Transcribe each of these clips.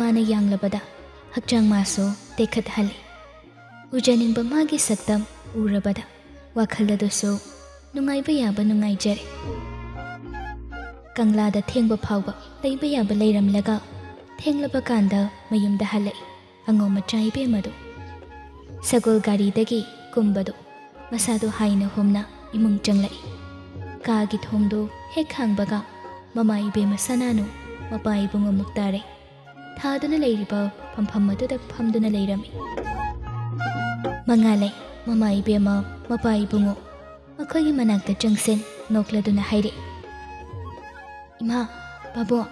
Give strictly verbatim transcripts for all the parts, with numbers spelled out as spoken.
ꯃꯥꯅ ꯌꯥꯡꯂꯕꯗ ꯍꯛꯆꯥꯡ ꯃꯥꯁꯨ ꯇꯦꯛꯈꯠꯍꯜꯂꯤ꯫ ꯎꯖꯅꯤꯡꯕ ꯃꯥꯒꯤ ꯁꯛꯇꯝ ꯎꯔꯕꯗ ꯋꯥꯈꯜ ꯑꯗꯨꯁꯨ ꯅꯨꯡꯉꯥꯏꯕ ꯌꯥꯕ ꯅꯨꯡꯉꯥꯏꯖꯔꯦ꯫ ꯀꯪꯂꯥꯗ ꯊꯦꯡꯕ ꯐꯥꯎꯕ ꯂꯩꯕ ꯌꯥꯕ ꯂꯩꯔꯝꯂꯒ ꯊꯦꯡꯂꯕ ꯀꯥꯟꯗ ꯃꯌꯨꯝꯗ ꯍꯜꯂꯛꯏ ꯑꯉꯧ ꯃꯆꯥ ꯏꯕꯦꯝ ꯑꯗꯨ꯫ ꯁꯒꯣꯜ ꯒꯥꯔꯤꯗꯒꯤ ꯀꯨꯝꯕꯗꯨ ꯃꯁꯥꯗꯨ ꯍꯥꯏꯅ ꯍꯨꯝꯅ ꯏꯃꯨꯡ ꯆꯪꯂꯛꯏ꯫ ꯀꯥꯒꯤ ꯊꯣꯡꯗꯨ ꯍꯦꯛ ꯍꯥꯡꯕꯒ ꯃꯃꯥ ꯏꯕꯦꯝꯃ ꯁꯅꯥꯅꯨ, ꯃꯄꯥ ꯏꯕꯨꯡꯉꯣ ꯃꯨꯛꯇꯥꯔꯩ, ꯊꯥꯗꯨꯅ ꯂꯩꯔꯤꯕ ꯐꯝꯐꯝ ꯑꯗꯨꯗ ꯐꯝꯗꯨꯅ ꯂꯩꯔꯝꯃꯤ꯫ ꯃꯉꯥꯂꯩ, ꯃꯃꯥ ꯏꯕꯦꯝꯃ, ꯃꯄꯥ ꯏꯕꯨꯡꯉꯣ ꯃꯈꯣꯏꯒꯤ ꯃꯅꯥꯛꯇ ꯆꯪꯁꯤꯟ ꯅꯣꯛꯂꯗꯨꯅ ꯍꯥꯏꯔꯛꯏ, "ꯏꯃꯥ, ꯄꯥꯕꯨꯡ,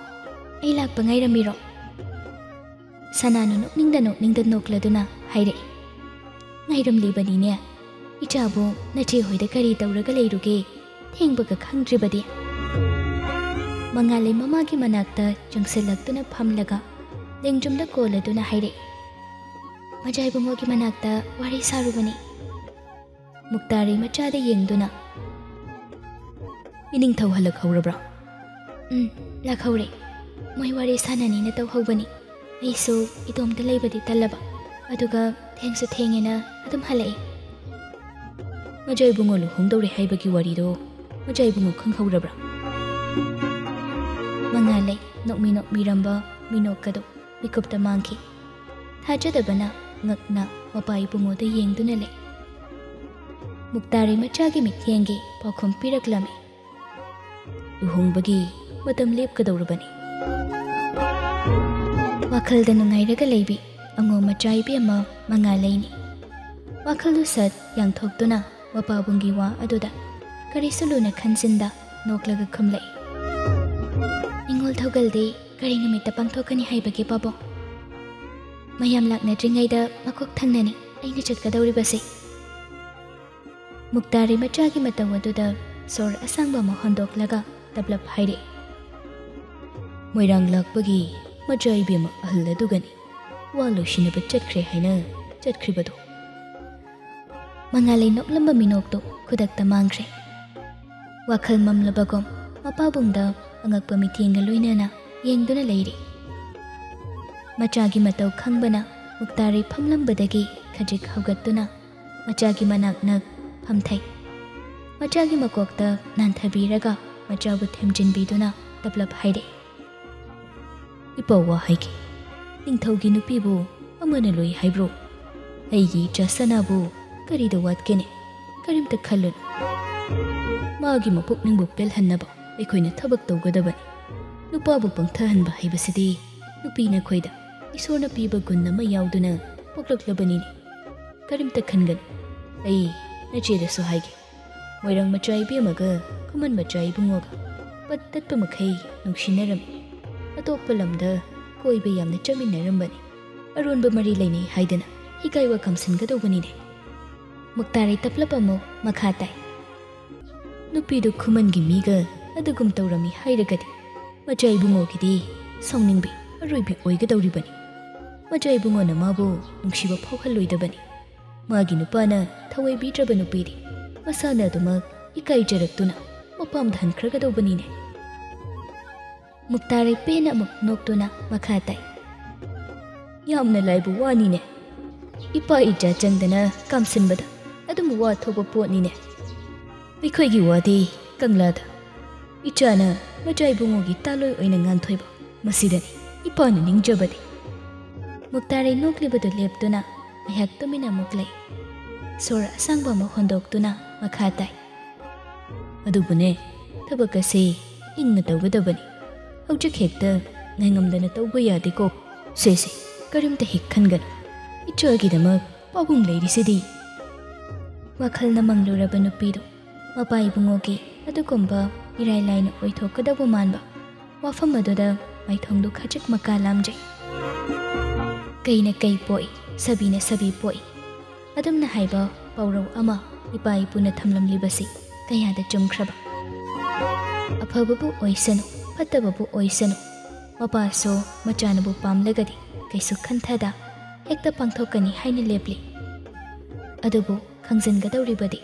ꯑꯩ ꯂꯥꯛꯄ ꯉꯥꯏꯔꯝꯃꯤꯔꯣ?" ꯁꯅꯥꯅꯨ ꯅꯣꯛꯅꯤꯡꯗ ꯅꯣꯛꯅꯤꯡꯗ ꯅꯣꯛꯂꯗꯨꯅ ꯍꯥꯏꯔꯛꯏ, "ꯉꯥꯏꯔꯝꯂꯤꯕꯅꯤꯅꯦ꯫ ꯏꯆꯥꯕꯨ ꯅꯆꯦ ꯍꯣꯏꯗ ꯀꯔꯤ ꯇꯧꯔꯒ ꯂꯩꯔꯨꯒꯦ? ꯊꯦꯡꯕꯒ ꯈꯪꯗ꯭ꯔꯤꯕꯗꯤ?" ꯃꯉꯥꯂꯩ ꯃꯃꯥꯒꯤ ꯃꯅꯥꯛꯇ ꯆꯪꯁꯤꯜꯂꯛꯇꯨꯅ ꯐꯝꯂꯒ ꯂꯦꯡꯖꯨꯝꯗ ꯀꯣꯜꯂꯗꯨꯅ ꯍꯥꯏꯔꯛꯏ, "ꯃꯖꯥ ꯏꯕꯨꯡꯉꯣꯒꯤ ꯃꯅꯥꯛꯇ ꯋꯥꯔꯤ ꯁꯥꯔꯨꯕꯅꯤ꯫" ꯃꯨꯛꯇꯥꯔꯩ ꯃꯆꯥꯗ ꯌꯦꯡꯗꯨꯅ, "ꯏꯅꯤꯡꯊꯧ ꯍꯜꯂꯛꯍꯧꯔꯕ꯭ꯔꯥ?" "ꯎꯝ, ꯂꯥꯛꯍꯧꯔꯦ꯫ ꯃꯣꯏ ꯋꯥꯔꯤ ꯁꯥꯟꯅꯅꯤꯅ ꯇꯧꯍꯧꯕꯅꯤ꯫ ꯑꯩꯁꯨ ꯏꯇꯣꯝꯇ ꯂꯩꯕꯗꯤ ꯇꯜꯂꯕ, ꯑꯗꯨꯒ ꯊꯦꯡꯁꯨ ꯊꯦꯡꯉꯦꯅ ꯑꯗꯨꯝ ꯍꯜꯂꯛꯑꯦ꯫" "ꯃꯖꯥ ꯏꯕꯨꯡꯉꯣ ꯂꯨꯍꯣꯡꯗꯧꯔꯦ ꯍꯥꯏꯕꯒꯤ ꯋꯥꯔꯤꯗꯣ ꯃꯖꯥ ꯏꯕꯨꯡꯉꯣ ꯈꯪꯍꯧꯔꯕ꯭ꯔꯥ?" ꯃꯉꯥꯂꯩ ꯅꯣꯛꯃꯤ ꯅꯣꯛꯃꯤꯔꯝꯕ ꯃꯤꯅꯣꯛꯀꯗꯣ ꯃꯤꯀꯨꯞꯇ ꯃꯥꯡꯈꯤ꯫ ꯊꯥꯖꯗꯕꯅ ꯉꯛꯅ ꯃꯄꯥ ꯏꯕꯨꯡꯉꯣꯗ ꯌꯦꯡꯗꯨꯅ ꯂꯩ꯫ ꯃꯨꯛꯇꯥꯔꯩ ꯃꯆꯥꯒꯤ ꯃꯤꯠꯌꯦꯡꯒꯤ ꯄꯥꯎꯈꯨꯝ ꯄꯤꯔꯛꯂꯝꯃꯤ, "ꯂꯨꯍꯣꯡꯕꯒꯤ ꯃꯇꯝ ꯂꯦꯞꯀꯗꯧꯔꯕꯅꯤ꯫" ꯋꯥꯈꯜꯗ ꯅꯨꯡꯉꯥꯏꯔꯒ ꯂꯩꯕꯤ ꯑꯉꯧ ꯃꯆꯥ ꯏꯕꯦꯝꯃ ꯃꯉꯥꯂꯩꯅꯤ꯫ ꯋꯥꯈꯜꯗꯨ ꯁꯠ ꯌꯥꯡꯊꯣꯛꯇꯨꯅ ꯃꯄꯥꯕꯨꯡꯒꯤ ꯋꯥ ꯑꯗꯨꯗ ꯀꯔꯤꯁꯨ ꯂꯨꯅ ꯈꯟꯖꯤꯟꯗ ꯅꯣꯛꯂꯒ ꯈꯨꯝꯂꯛꯏ, "ꯅꯤꯉꯣꯜ ꯊꯧꯒꯜꯗꯤ ꯀꯔꯤ ꯅꯨꯃꯤꯠꯇ ꯄꯥꯡꯊꯣꯛꯀꯅꯤ ꯍꯥꯏꯕꯒꯦ ꯄꯥꯕꯨꯡ? ꯃꯌꯥꯝ ꯂꯥꯛꯅꯗ꯭ꯔꯤꯉꯩꯗ ꯃꯀꯣꯛ ꯊꯪꯅꯅꯤ ꯑꯩꯅ ꯆꯠꯀꯗꯧꯔꯤꯕꯁꯦ꯫" ꯃꯨꯛꯇꯥꯔꯩ ꯃꯆꯥꯒꯤ ꯃꯇꯧ ꯑꯗꯨꯗ ꯁꯣꯔ ꯑꯁꯥꯡꯕ ꯑꯃ ꯍꯣꯟꯗꯣꯛꯂꯒ ꯇꯞꯂꯞ ꯍꯥꯏꯔꯛꯏ, "ꯃꯣꯏꯔꯥꯡ ꯂꯥꯛꯄꯒꯤ ꯃꯖꯥ ꯏꯕꯦꯝꯃ ꯑꯍꯜ ꯑꯗꯨꯒꯅꯤ ꯋꯥ ꯂꯣꯏꯁꯤꯟꯅꯕ ꯆꯠꯈ꯭ꯔꯦ ꯍꯥꯏꯅ ꯆꯠꯈ꯭ꯔꯤꯕꯗꯣ꯫" ꯃꯉꯥꯂꯩ ꯅꯣꯛꯂꯝꯕ ꯃꯤꯅꯣꯛꯇꯨ ꯈꯨꯗꯛꯇ ꯃꯥꯡꯈ꯭ꯔꯦ꯫ ꯋꯥꯈꯜ ꯃꯝꯂꯕꯒꯨꯝ ꯃꯄꯥꯕꯨꯡꯗ ꯑꯉꯛꯄ ꯃꯤꯠꯌꯦꯡꯒ ꯂꯣꯏꯅꯅ ꯌꯦꯡꯗꯨꯅ ꯂꯩꯔꯤ꯫ ꯃꯆꯥꯒꯤ ꯃꯇꯧ ꯈꯪꯕꯅ ꯃꯨꯛꯇꯥꯔꯩ ꯐꯝꯂꯝꯕꯗꯒꯤ ꯈꯖꯤꯛ ꯍꯧꯒꯠꯇꯨꯅ ꯃꯆꯥꯒꯤ ꯃꯅꯥꯛ ꯅꯛ ꯐꯝꯊꯩ꯫ ꯃꯆꯥꯒꯤ ꯃꯀꯣꯛꯇ ꯅꯥꯟꯊꯕꯤꯔꯒ ꯃꯆꯥꯕꯨ ꯊꯦꯝꯖꯤꯟꯕꯤꯗꯨꯅ ꯇꯞꯂꯞ ꯍꯥꯏꯔꯛꯏ, "ꯏꯄꯥ ꯋꯥ ꯍꯥꯏꯒꯦ꯫ ꯅꯤꯡꯊꯧꯒꯤ ꯅꯨꯄꯤꯕꯨ ꯑꯃꯅ ꯂꯣꯏ ꯍꯥꯏꯕ꯭ꯔꯣ? ꯑꯩꯒꯤ ꯏꯆꯥ ꯁꯅꯥꯕꯨ ꯀꯔꯤꯗ ꯋꯥꯠꯀꯦꯅꯦ? ꯀꯔꯤꯝꯇ ꯈꯜꯂꯨꯅꯨ꯫ ꯃꯥꯒꯤ ꯃꯄꯨꯛꯅꯤꯡꯕꯨ ꯄꯦꯜꯍꯟꯅꯕ ꯑꯩꯈꯣꯏꯅ ꯊꯕꯛ ꯇꯧꯒꯗꯕꯅꯤ꯫ ꯅꯨꯄꯥꯕꯨ ꯄꯪꯊꯍꯟꯕ ꯍꯥꯏꯕꯁꯤꯗꯤ ꯅꯨꯄꯤ ꯅꯈꯣꯏꯗ ꯏꯁꯣꯔꯅ ꯄꯤꯕ ꯒꯨꯟ ꯑꯃ ꯌꯥꯎꯗꯨꯅ ꯄꯣꯛꯂꯛꯂꯕꯅꯤꯅꯦ꯫ ꯀꯔꯤꯝꯇ ꯈꯟꯒꯅꯨ꯫ ꯑꯩ ꯅꯆꯦꯗꯁꯨ ꯍꯥꯏꯒꯦ꯫ ꯃꯣꯏꯔꯥꯡ ꯃꯆꯥ ꯏꯕꯦꯝꯃꯒ ꯈꯨꯃꯟ ꯃꯆꯥ ꯏꯕꯨꯡꯉꯣꯒ ꯄꯠ ꯇꯠꯄ ꯃꯈꯩ ꯅꯨꯡꯁꯤꯅꯔꯝꯃꯤ꯫ ꯑꯇꯣꯞꯄ ꯂꯝꯗ ꯀꯣꯏꯕ ꯌꯥꯝꯅ ꯆꯠꯃꯤꯟꯅꯔꯝꯕꯅꯤ꯫ ꯑꯔꯣꯟꯕ ꯃꯔꯤ ꯂꯩꯅꯩ ꯍꯥꯏꯗꯅ ꯍꯤꯒꯥꯏ ꯋꯥ ꯈꯝꯁꯤꯟꯒꯗꯧꯕꯅꯤꯅꯦ꯫ ꯃꯨꯛꯇꯥꯔꯩ ꯇꯞꯂꯞ ꯑꯃꯨꯛ ꯃꯈꯥ ꯇꯥꯏ꯫ ꯅꯨꯄꯤꯗꯨ ꯈꯨꯃꯟꯒꯤ ꯃꯤꯒ ꯑꯗꯨꯒꯨꯝ ꯇꯧꯔꯝꯃꯤ ꯍꯥꯏꯔꯒꯗꯤ ꯃꯆꯥ ꯏꯕꯨꯡꯉꯣꯒꯤꯗꯤ ꯁꯥꯎꯅꯤꯡꯕꯤ ꯑꯔꯣꯏꯕꯤ ꯑꯣꯏꯒꯗꯧꯔꯤꯕꯅꯤ꯫ ꯃꯆꯥ ꯏꯕꯨꯡꯉꯣꯅ ꯃꯥꯕꯨ ꯅꯨꯡꯁꯤꯕ ꯐꯥꯎꯍꯜꯂꯣꯏꯗꯕꯅꯤ꯫ ꯃꯥꯒꯤ ꯅꯨꯄꯥꯅ ꯊꯋꯥꯏꯕꯤꯗ꯭ꯔꯕ ꯅꯨꯄꯤꯗꯤ ꯃꯁꯥꯅ ꯑꯗꯨꯃꯛ ꯏꯀꯥꯏꯖꯔꯛꯇꯨꯅ ꯃꯄꯥꯝꯗ ꯍꯟꯈ꯭ꯔꯒꯗꯧꯕꯅꯤꯅꯦ꯫ ꯃꯨꯛꯇꯥꯔꯩ ꯄꯦꯟꯅ ꯑꯃꯨꯛ ꯅꯣꯛꯇꯨꯅ ꯃꯈꯥ ꯇꯥꯏ꯫ ꯌꯥꯝꯅ ꯂꯥꯏꯕ ꯋꯥꯅꯤꯅꯦ꯫ ꯏꯄꯥ ꯏꯆꯥ ꯆꯪꯗꯅ ꯀꯥꯝꯁꯤꯟꯕꯗ ꯑꯗꯨꯝ ꯋꯥ ꯊꯣꯛꯄ ꯄꯣꯠꯅꯤꯅꯦ꯫ ꯑꯩꯈꯣꯏꯒꯤ ꯋꯥꯗꯤ ꯀꯪꯂꯥꯗ ꯏꯆꯥꯅ ꯃꯆꯥ ꯏꯕꯨꯡꯉꯣꯒꯤ ꯇꯥꯂꯣꯏ ꯑꯣꯏꯅ ꯉꯥꯟꯊꯣꯏꯕ, ꯃꯁꯤꯗꯅꯤ ꯏꯄꯥꯅ ꯅꯤꯡꯖꯕꯗꯤ꯫ ꯃꯨꯛꯇꯥꯔꯩ ꯅꯣꯛꯂꯤꯕꯗꯨ ꯂꯦꯞꯇꯨꯅ ꯉꯥꯏꯍꯥꯛ ꯇꯨꯃꯤꯟꯅ ꯑꯃꯨꯛ ꯂꯩ꯫ ꯁꯣꯔ ꯑꯁꯥꯡꯕ ꯑꯃ ꯍꯣꯟꯗꯣꯛꯇꯨꯅ ꯃꯈꯥ ꯇꯥꯏ꯫ ꯑꯗꯨꯕꯨꯅꯦ, ꯊꯕꯛ ꯑꯁꯤ ꯏꯪꯅ ꯇꯧꯒꯗꯕꯅꯤ꯫ ꯍꯧꯖꯤꯛ ꯍꯦꯛꯇ ꯉꯥꯏꯉꯝꯗꯅ ꯇꯧꯕ ꯌꯥꯗꯦꯀꯣ꯫ ꯁꯦ ꯁꯦ, ꯀꯔꯤꯝꯇ ꯍꯦꯛ ꯈꯟꯒꯅꯨ꯫ ꯏꯆꯥꯒꯤꯗꯃꯛ ꯄꯥꯕꯨꯡ ꯂꯩꯔꯤꯁꯤꯗꯤ꯫ ꯋꯥꯈꯜꯅ ꯃꯪꯂꯨꯔꯕ ꯅꯨꯄꯤꯗꯨ ꯃꯄꯥ ꯏꯕꯨꯡꯉꯣꯒꯤ ꯑꯗꯨꯒꯨꯝꯕ ꯏꯔꯥꯏ ꯂꯥꯏꯅ ꯑꯣꯏꯊꯣꯛꯀꯗꯧꯕ ꯃꯥꯟꯕ ꯋꯥꯐꯝ ꯑꯗꯨꯗ ꯃꯥꯏꯊꯣꯡꯗꯨ ꯈꯖꯤꯛ ꯃꯀꯥ ꯂꯥꯝꯖꯩ꯫ ꯀꯩꯅ ꯀꯩ ꯄꯣꯛꯏ, ꯁꯥꯕꯤꯅ ꯁꯥꯕꯤ ꯄꯣꯛꯏ꯫ ꯑꯗꯨꯝꯅ ꯍꯥꯏꯕ ꯄꯥꯎꯔꯧ ꯑꯃ ꯏꯄꯥ ꯏꯄꯨꯅ ꯊꯝꯂꯝꯂꯤꯕꯁꯤ ꯀꯌꯥꯗ ꯆꯨꯝꯈ꯭ꯔꯕ꯫ ꯑꯐꯕꯕꯨ ꯑꯣꯏꯁꯅꯨ, ꯐꯠꯇꯕꯕꯨ ꯑꯣꯏꯁꯅꯨ, ꯃꯄꯥꯁꯨ ꯃꯆꯥꯅꯕꯨ ꯄꯥꯝꯂꯒꯗꯤ ꯀꯩꯁꯨ ꯈꯟꯊꯗ ꯍꯦꯛꯇ ꯄꯥꯡꯊꯣꯛꯀꯅꯤ ꯍꯥꯏꯅ ꯂꯦꯞꯂꯤ꯫ ꯑꯗꯨꯕꯨ ꯈꯪꯖꯤꯟꯒꯗꯧꯔꯤꯕꯗꯤ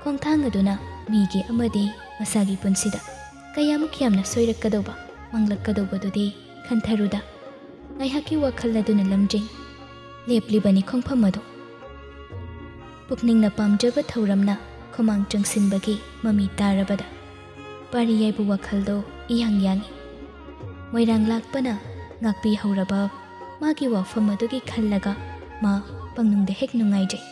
ꯈꯣꯡꯊꯥꯡ ꯑꯗꯨꯅ ꯃꯤꯒꯤ ꯑꯃꯗꯤ ꯃꯁꯥꯒꯤ ꯄꯨꯟꯁꯤꯗ ꯀꯌꯥꯃꯨꯛ ꯌꯥꯝꯅ ꯁꯣꯏꯔꯛꯀꯗꯧꯕ, ꯃꯥꯡꯂꯛꯀꯗꯧꯕꯗꯨꯗꯤ ꯈꯟꯊꯔꯨꯗ꯫ ꯉꯥꯏꯍꯥꯛꯀꯤ ꯋꯥꯈꯜ ꯑꯗꯨꯅ ꯂꯝꯖꯤꯡ ꯂꯦꯞꯂꯤꯕꯅꯤ ꯈꯣꯡꯐꯝ ꯑꯗꯨ꯫ ꯄꯨꯛꯅꯤꯡꯅ ꯄꯥꯝꯖꯕ ꯊꯧꯔꯝꯅ ꯈꯨꯃꯥꯡ ꯆꯪꯁꯤꯟꯕꯒꯤ ꯃꯃꯤ ꯇꯥꯔꯕꯗ ꯄꯥꯔꯤ ꯌꯥꯏꯕ ꯋꯥꯈꯜꯗꯣ ꯏꯌꯥꯡ ꯌꯥꯡꯏ꯫ ꯃꯣꯏꯔꯥꯡ ꯂꯥꯛꯄꯅ ꯉꯥꯛꯄꯤꯍꯧꯔꯕ ꯃꯥꯒꯤ ꯋꯥꯐꯝ ꯑꯗꯨꯒꯤ ꯈꯜꯂꯒ ꯃꯥ ꯄꯪꯅꯨꯡꯗ ꯍꯦꯛ ꯅꯨꯡꯉꯥꯏꯖꯩ꯫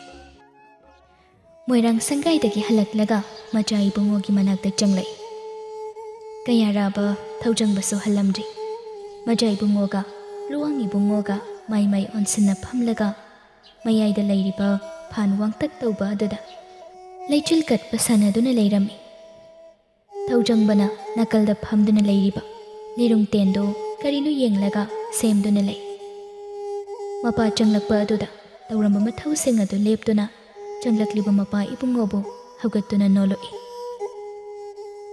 ꯃꯣꯏꯔꯥꯡ ꯁꯪꯒꯥꯏꯗꯒꯤ ꯍꯜꯂꯛꯂꯒ ꯃꯆꯥ ꯏꯕꯨꯡꯉꯣꯒꯤ ꯃꯅꯥꯛꯇ ꯆꯪꯂꯛꯏ꯫ ꯀꯌꯥꯔꯥꯕ ꯊꯧꯖꯪꯕꯁꯨ ꯍꯜꯂꯝꯗ꯭ꯔꯤ꯫ ꯃꯆꯥ ꯏꯕꯨꯡꯉꯣꯒ ꯂꯨꯋꯥꯡ ꯏꯕꯨꯡꯉꯣꯒ ꯃꯥꯏ ꯃꯥꯏ ꯑꯣꯟꯁꯤꯟꯅ ꯐꯝꯂꯒ ꯃꯌꯥꯏꯗ ꯂꯩꯔꯤꯕ ꯐꯥꯟ ꯋꯥꯡꯇꯛ ꯇꯧꯕ ꯑꯗꯨꯗ ꯂꯩꯆꯤꯜ ꯀꯠꯄ ꯁꯥꯟꯅꯗꯨꯅ ꯂꯩꯔꯝꯃꯤ꯫ ꯊꯧꯖꯪꯕꯅ ꯅꯥꯀꯜꯗ ꯐꯝꯗꯨꯅ ꯂꯩꯔꯤꯕ ꯂꯤꯔꯨꯡ ꯇꯦꯟꯗꯨ ꯀꯔꯤꯅꯣ ꯌꯦꯡꯂꯒ ꯁꯦꯝꯗꯨꯅ ꯂꯩ꯫ ꯃꯄꯥ ꯆꯪꯂꯛꯄ ꯑꯗꯨꯗ ꯇꯧꯔꯝꯕ ꯃꯊꯧꯁꯤꯡ ꯑꯗꯨ ꯂꯦꯞꯇꯨꯅ ꯆꯪꯂꯛꯂꯤꯕ ꯃꯄꯥ ꯏꯕꯨꯡꯉꯣꯕꯨ ꯍꯧꯒꯠꯇꯨꯅ ꯅꯣꯜꯂꯛꯏ꯫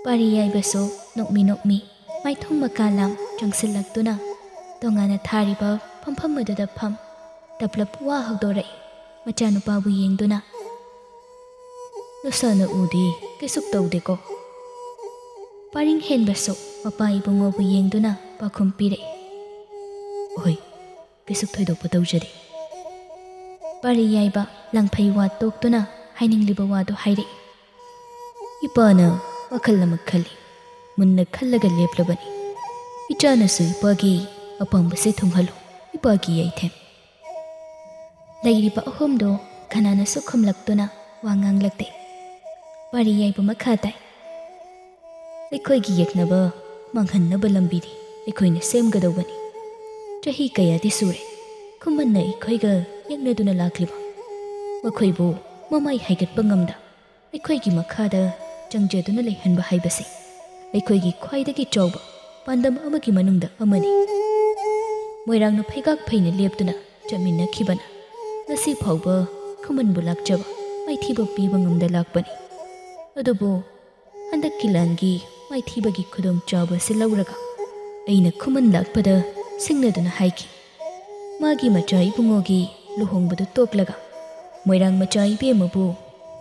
ꯄꯥꯔꯤ ꯌꯥꯏꯕꯁꯨ ꯅꯣꯛꯃꯤ ꯅꯣꯛꯃꯤ ꯃꯥꯏꯊꯣꯡ ꯃꯀꯥ ꯂꯥꯝ ꯆꯪꯁꯤꯜꯂꯛꯇꯨꯅ ꯇꯣꯉꯥꯟꯅ ꯊꯥꯔꯤꯕ ꯐꯝꯐꯝ ꯑꯗꯨꯗ ꯐꯝ ꯇꯞꯂꯞ ꯋꯥ ꯍꯧꯗꯣꯔꯛꯏ꯫ ꯃꯆꯥꯅꯨꯄꯥꯕꯨ ꯌꯦꯡꯗꯨꯅ, "ꯅꯁꯥꯅ ꯎꯗꯦ, ꯀꯩꯁꯨ ꯇꯧꯗꯦꯀꯣ?" ꯄꯥꯔꯤꯡ ꯍꯦꯟꯕꯁꯨ ꯃꯄꯥ ꯏꯕꯨꯡꯉꯣꯕꯨ ꯌꯦꯡꯗꯨꯅ ꯄꯥꯎꯈꯨꯝ ꯄꯤꯔꯛꯏ, "ꯍꯣꯏ, ꯀꯩꯁꯨ ꯊꯣꯏꯗꯣꯛꯄ ꯇꯧꯖꯗꯦ꯫" ꯄꯥꯔꯤ ꯌꯥꯏꯕ ꯂꯪꯐꯩ ꯋꯥ ꯇꯣꯛꯇꯨꯅ ꯍꯥꯏꯅꯤꯡꯂꯤꯕ ꯋꯥꯗꯨ ꯍꯥꯏꯔꯛꯏ꯫ "ꯏꯄꯥꯅ ꯋꯥꯈꯜ ꯑꯃ ꯈꯜꯂꯤ, ꯃꯨꯟꯅ ꯈꯜꯂꯒ ꯂꯦꯞꯂꯕꯅꯤ꯫ ꯏꯆꯥꯅꯁꯨ ꯏꯄꯥꯒꯤ ꯑꯄꯥꯝꯕꯁꯦ ꯊꯨꯡꯍꯜꯂꯨ, ꯏꯄꯥꯒꯤ ꯌꯥꯏꯊꯦꯝ꯫" ꯂꯩꯔꯤꯕ ꯑꯍꯨꯝꯗꯨ ꯀꯅꯥꯅꯁꯨ ꯈꯨꯝꯂꯛꯇꯨꯅ ꯋꯥ ꯉꯥꯡꯂꯛꯇꯦ꯫ ꯄꯥꯔꯤ ꯌꯥꯏꯕ ꯃꯈꯥ ꯇꯥꯏ, "ꯑꯩꯈꯣꯏꯒꯤ ꯌꯦꯛꯅꯕ ꯃꯥꯡꯍꯟꯅꯕ ꯂꯝꯕꯤꯗꯤ ꯑꯩꯈꯣꯏꯅ ꯁꯦꯝꯒꯗꯧꯕꯅꯤ꯫ ꯆꯍꯤ ꯀꯌꯥꯗꯤ ꯁꯨꯔꯦ ꯈꯨꯃꯟꯅ ꯑꯩꯈꯣꯏꯒ ꯌꯦꯛꯅꯗꯨꯅ ꯂꯥꯛꯂꯤꯕ꯫ ꯃꯈꯣꯏꯕꯨ ꯃꯃꯥꯏ ꯍꯥꯏꯒꯠꯄ ꯉꯝꯗ ꯑꯩꯈꯣꯏꯒꯤ ꯃꯈꯥꯗ ꯆꯪꯖꯗꯨꯅ ꯂꯩꯍꯟꯕ ꯍꯥꯏꯕꯁꯤ ꯑꯩꯈꯣꯏꯒꯤ ꯈ꯭ꯋꯥꯏꯗꯒꯤ ꯆꯥꯎꯕ ꯄꯥꯟꯗꯝ ꯑꯃꯒꯤ ꯃꯅꯨꯡꯗ ꯑꯃꯅꯤ꯫ ꯃꯣꯏꯔꯥꯡꯅ ꯐꯩꯒꯥꯛ ꯐꯩꯅ ꯂꯦꯞꯇꯨꯅ ꯆꯠꯃꯤꯟꯅꯈꯤꯕꯅ ꯉꯁꯤ ꯐꯥꯎꯕ ꯈꯨꯃꯟꯕꯨ ꯂꯥꯛꯆꯕ ꯃꯥꯏꯊꯤꯕ ꯄꯤꯕ ꯉꯝꯗ ꯂꯥꯛꯄꯅꯤ꯫ ꯑꯗꯨꯕꯨ ꯍꯟꯗꯛꯀꯤ ꯂꯥꯟꯒꯤ ꯃꯥꯏꯊꯤꯕꯒꯤ ꯈꯨꯗꯣꯡꯆꯥꯕ ꯑꯁꯤ ꯂꯧꯔꯒ ꯑꯩꯅ ꯈꯨꯃꯟ ꯂꯥꯛꯄꯗ ꯁꯤꯡꯅꯗꯨꯅ ꯍꯥꯏꯈꯤ, ꯃꯥꯒꯤ ꯃꯆꯥ ꯏꯕꯨꯡꯉꯣꯒꯤ ꯂꯨꯍꯣꯡꯕꯗꯨ ꯇꯣꯛꯂꯒ ꯃꯣꯏꯔꯥꯡ ꯃꯆꯥ ꯏꯕꯦꯝꯃꯕꯨ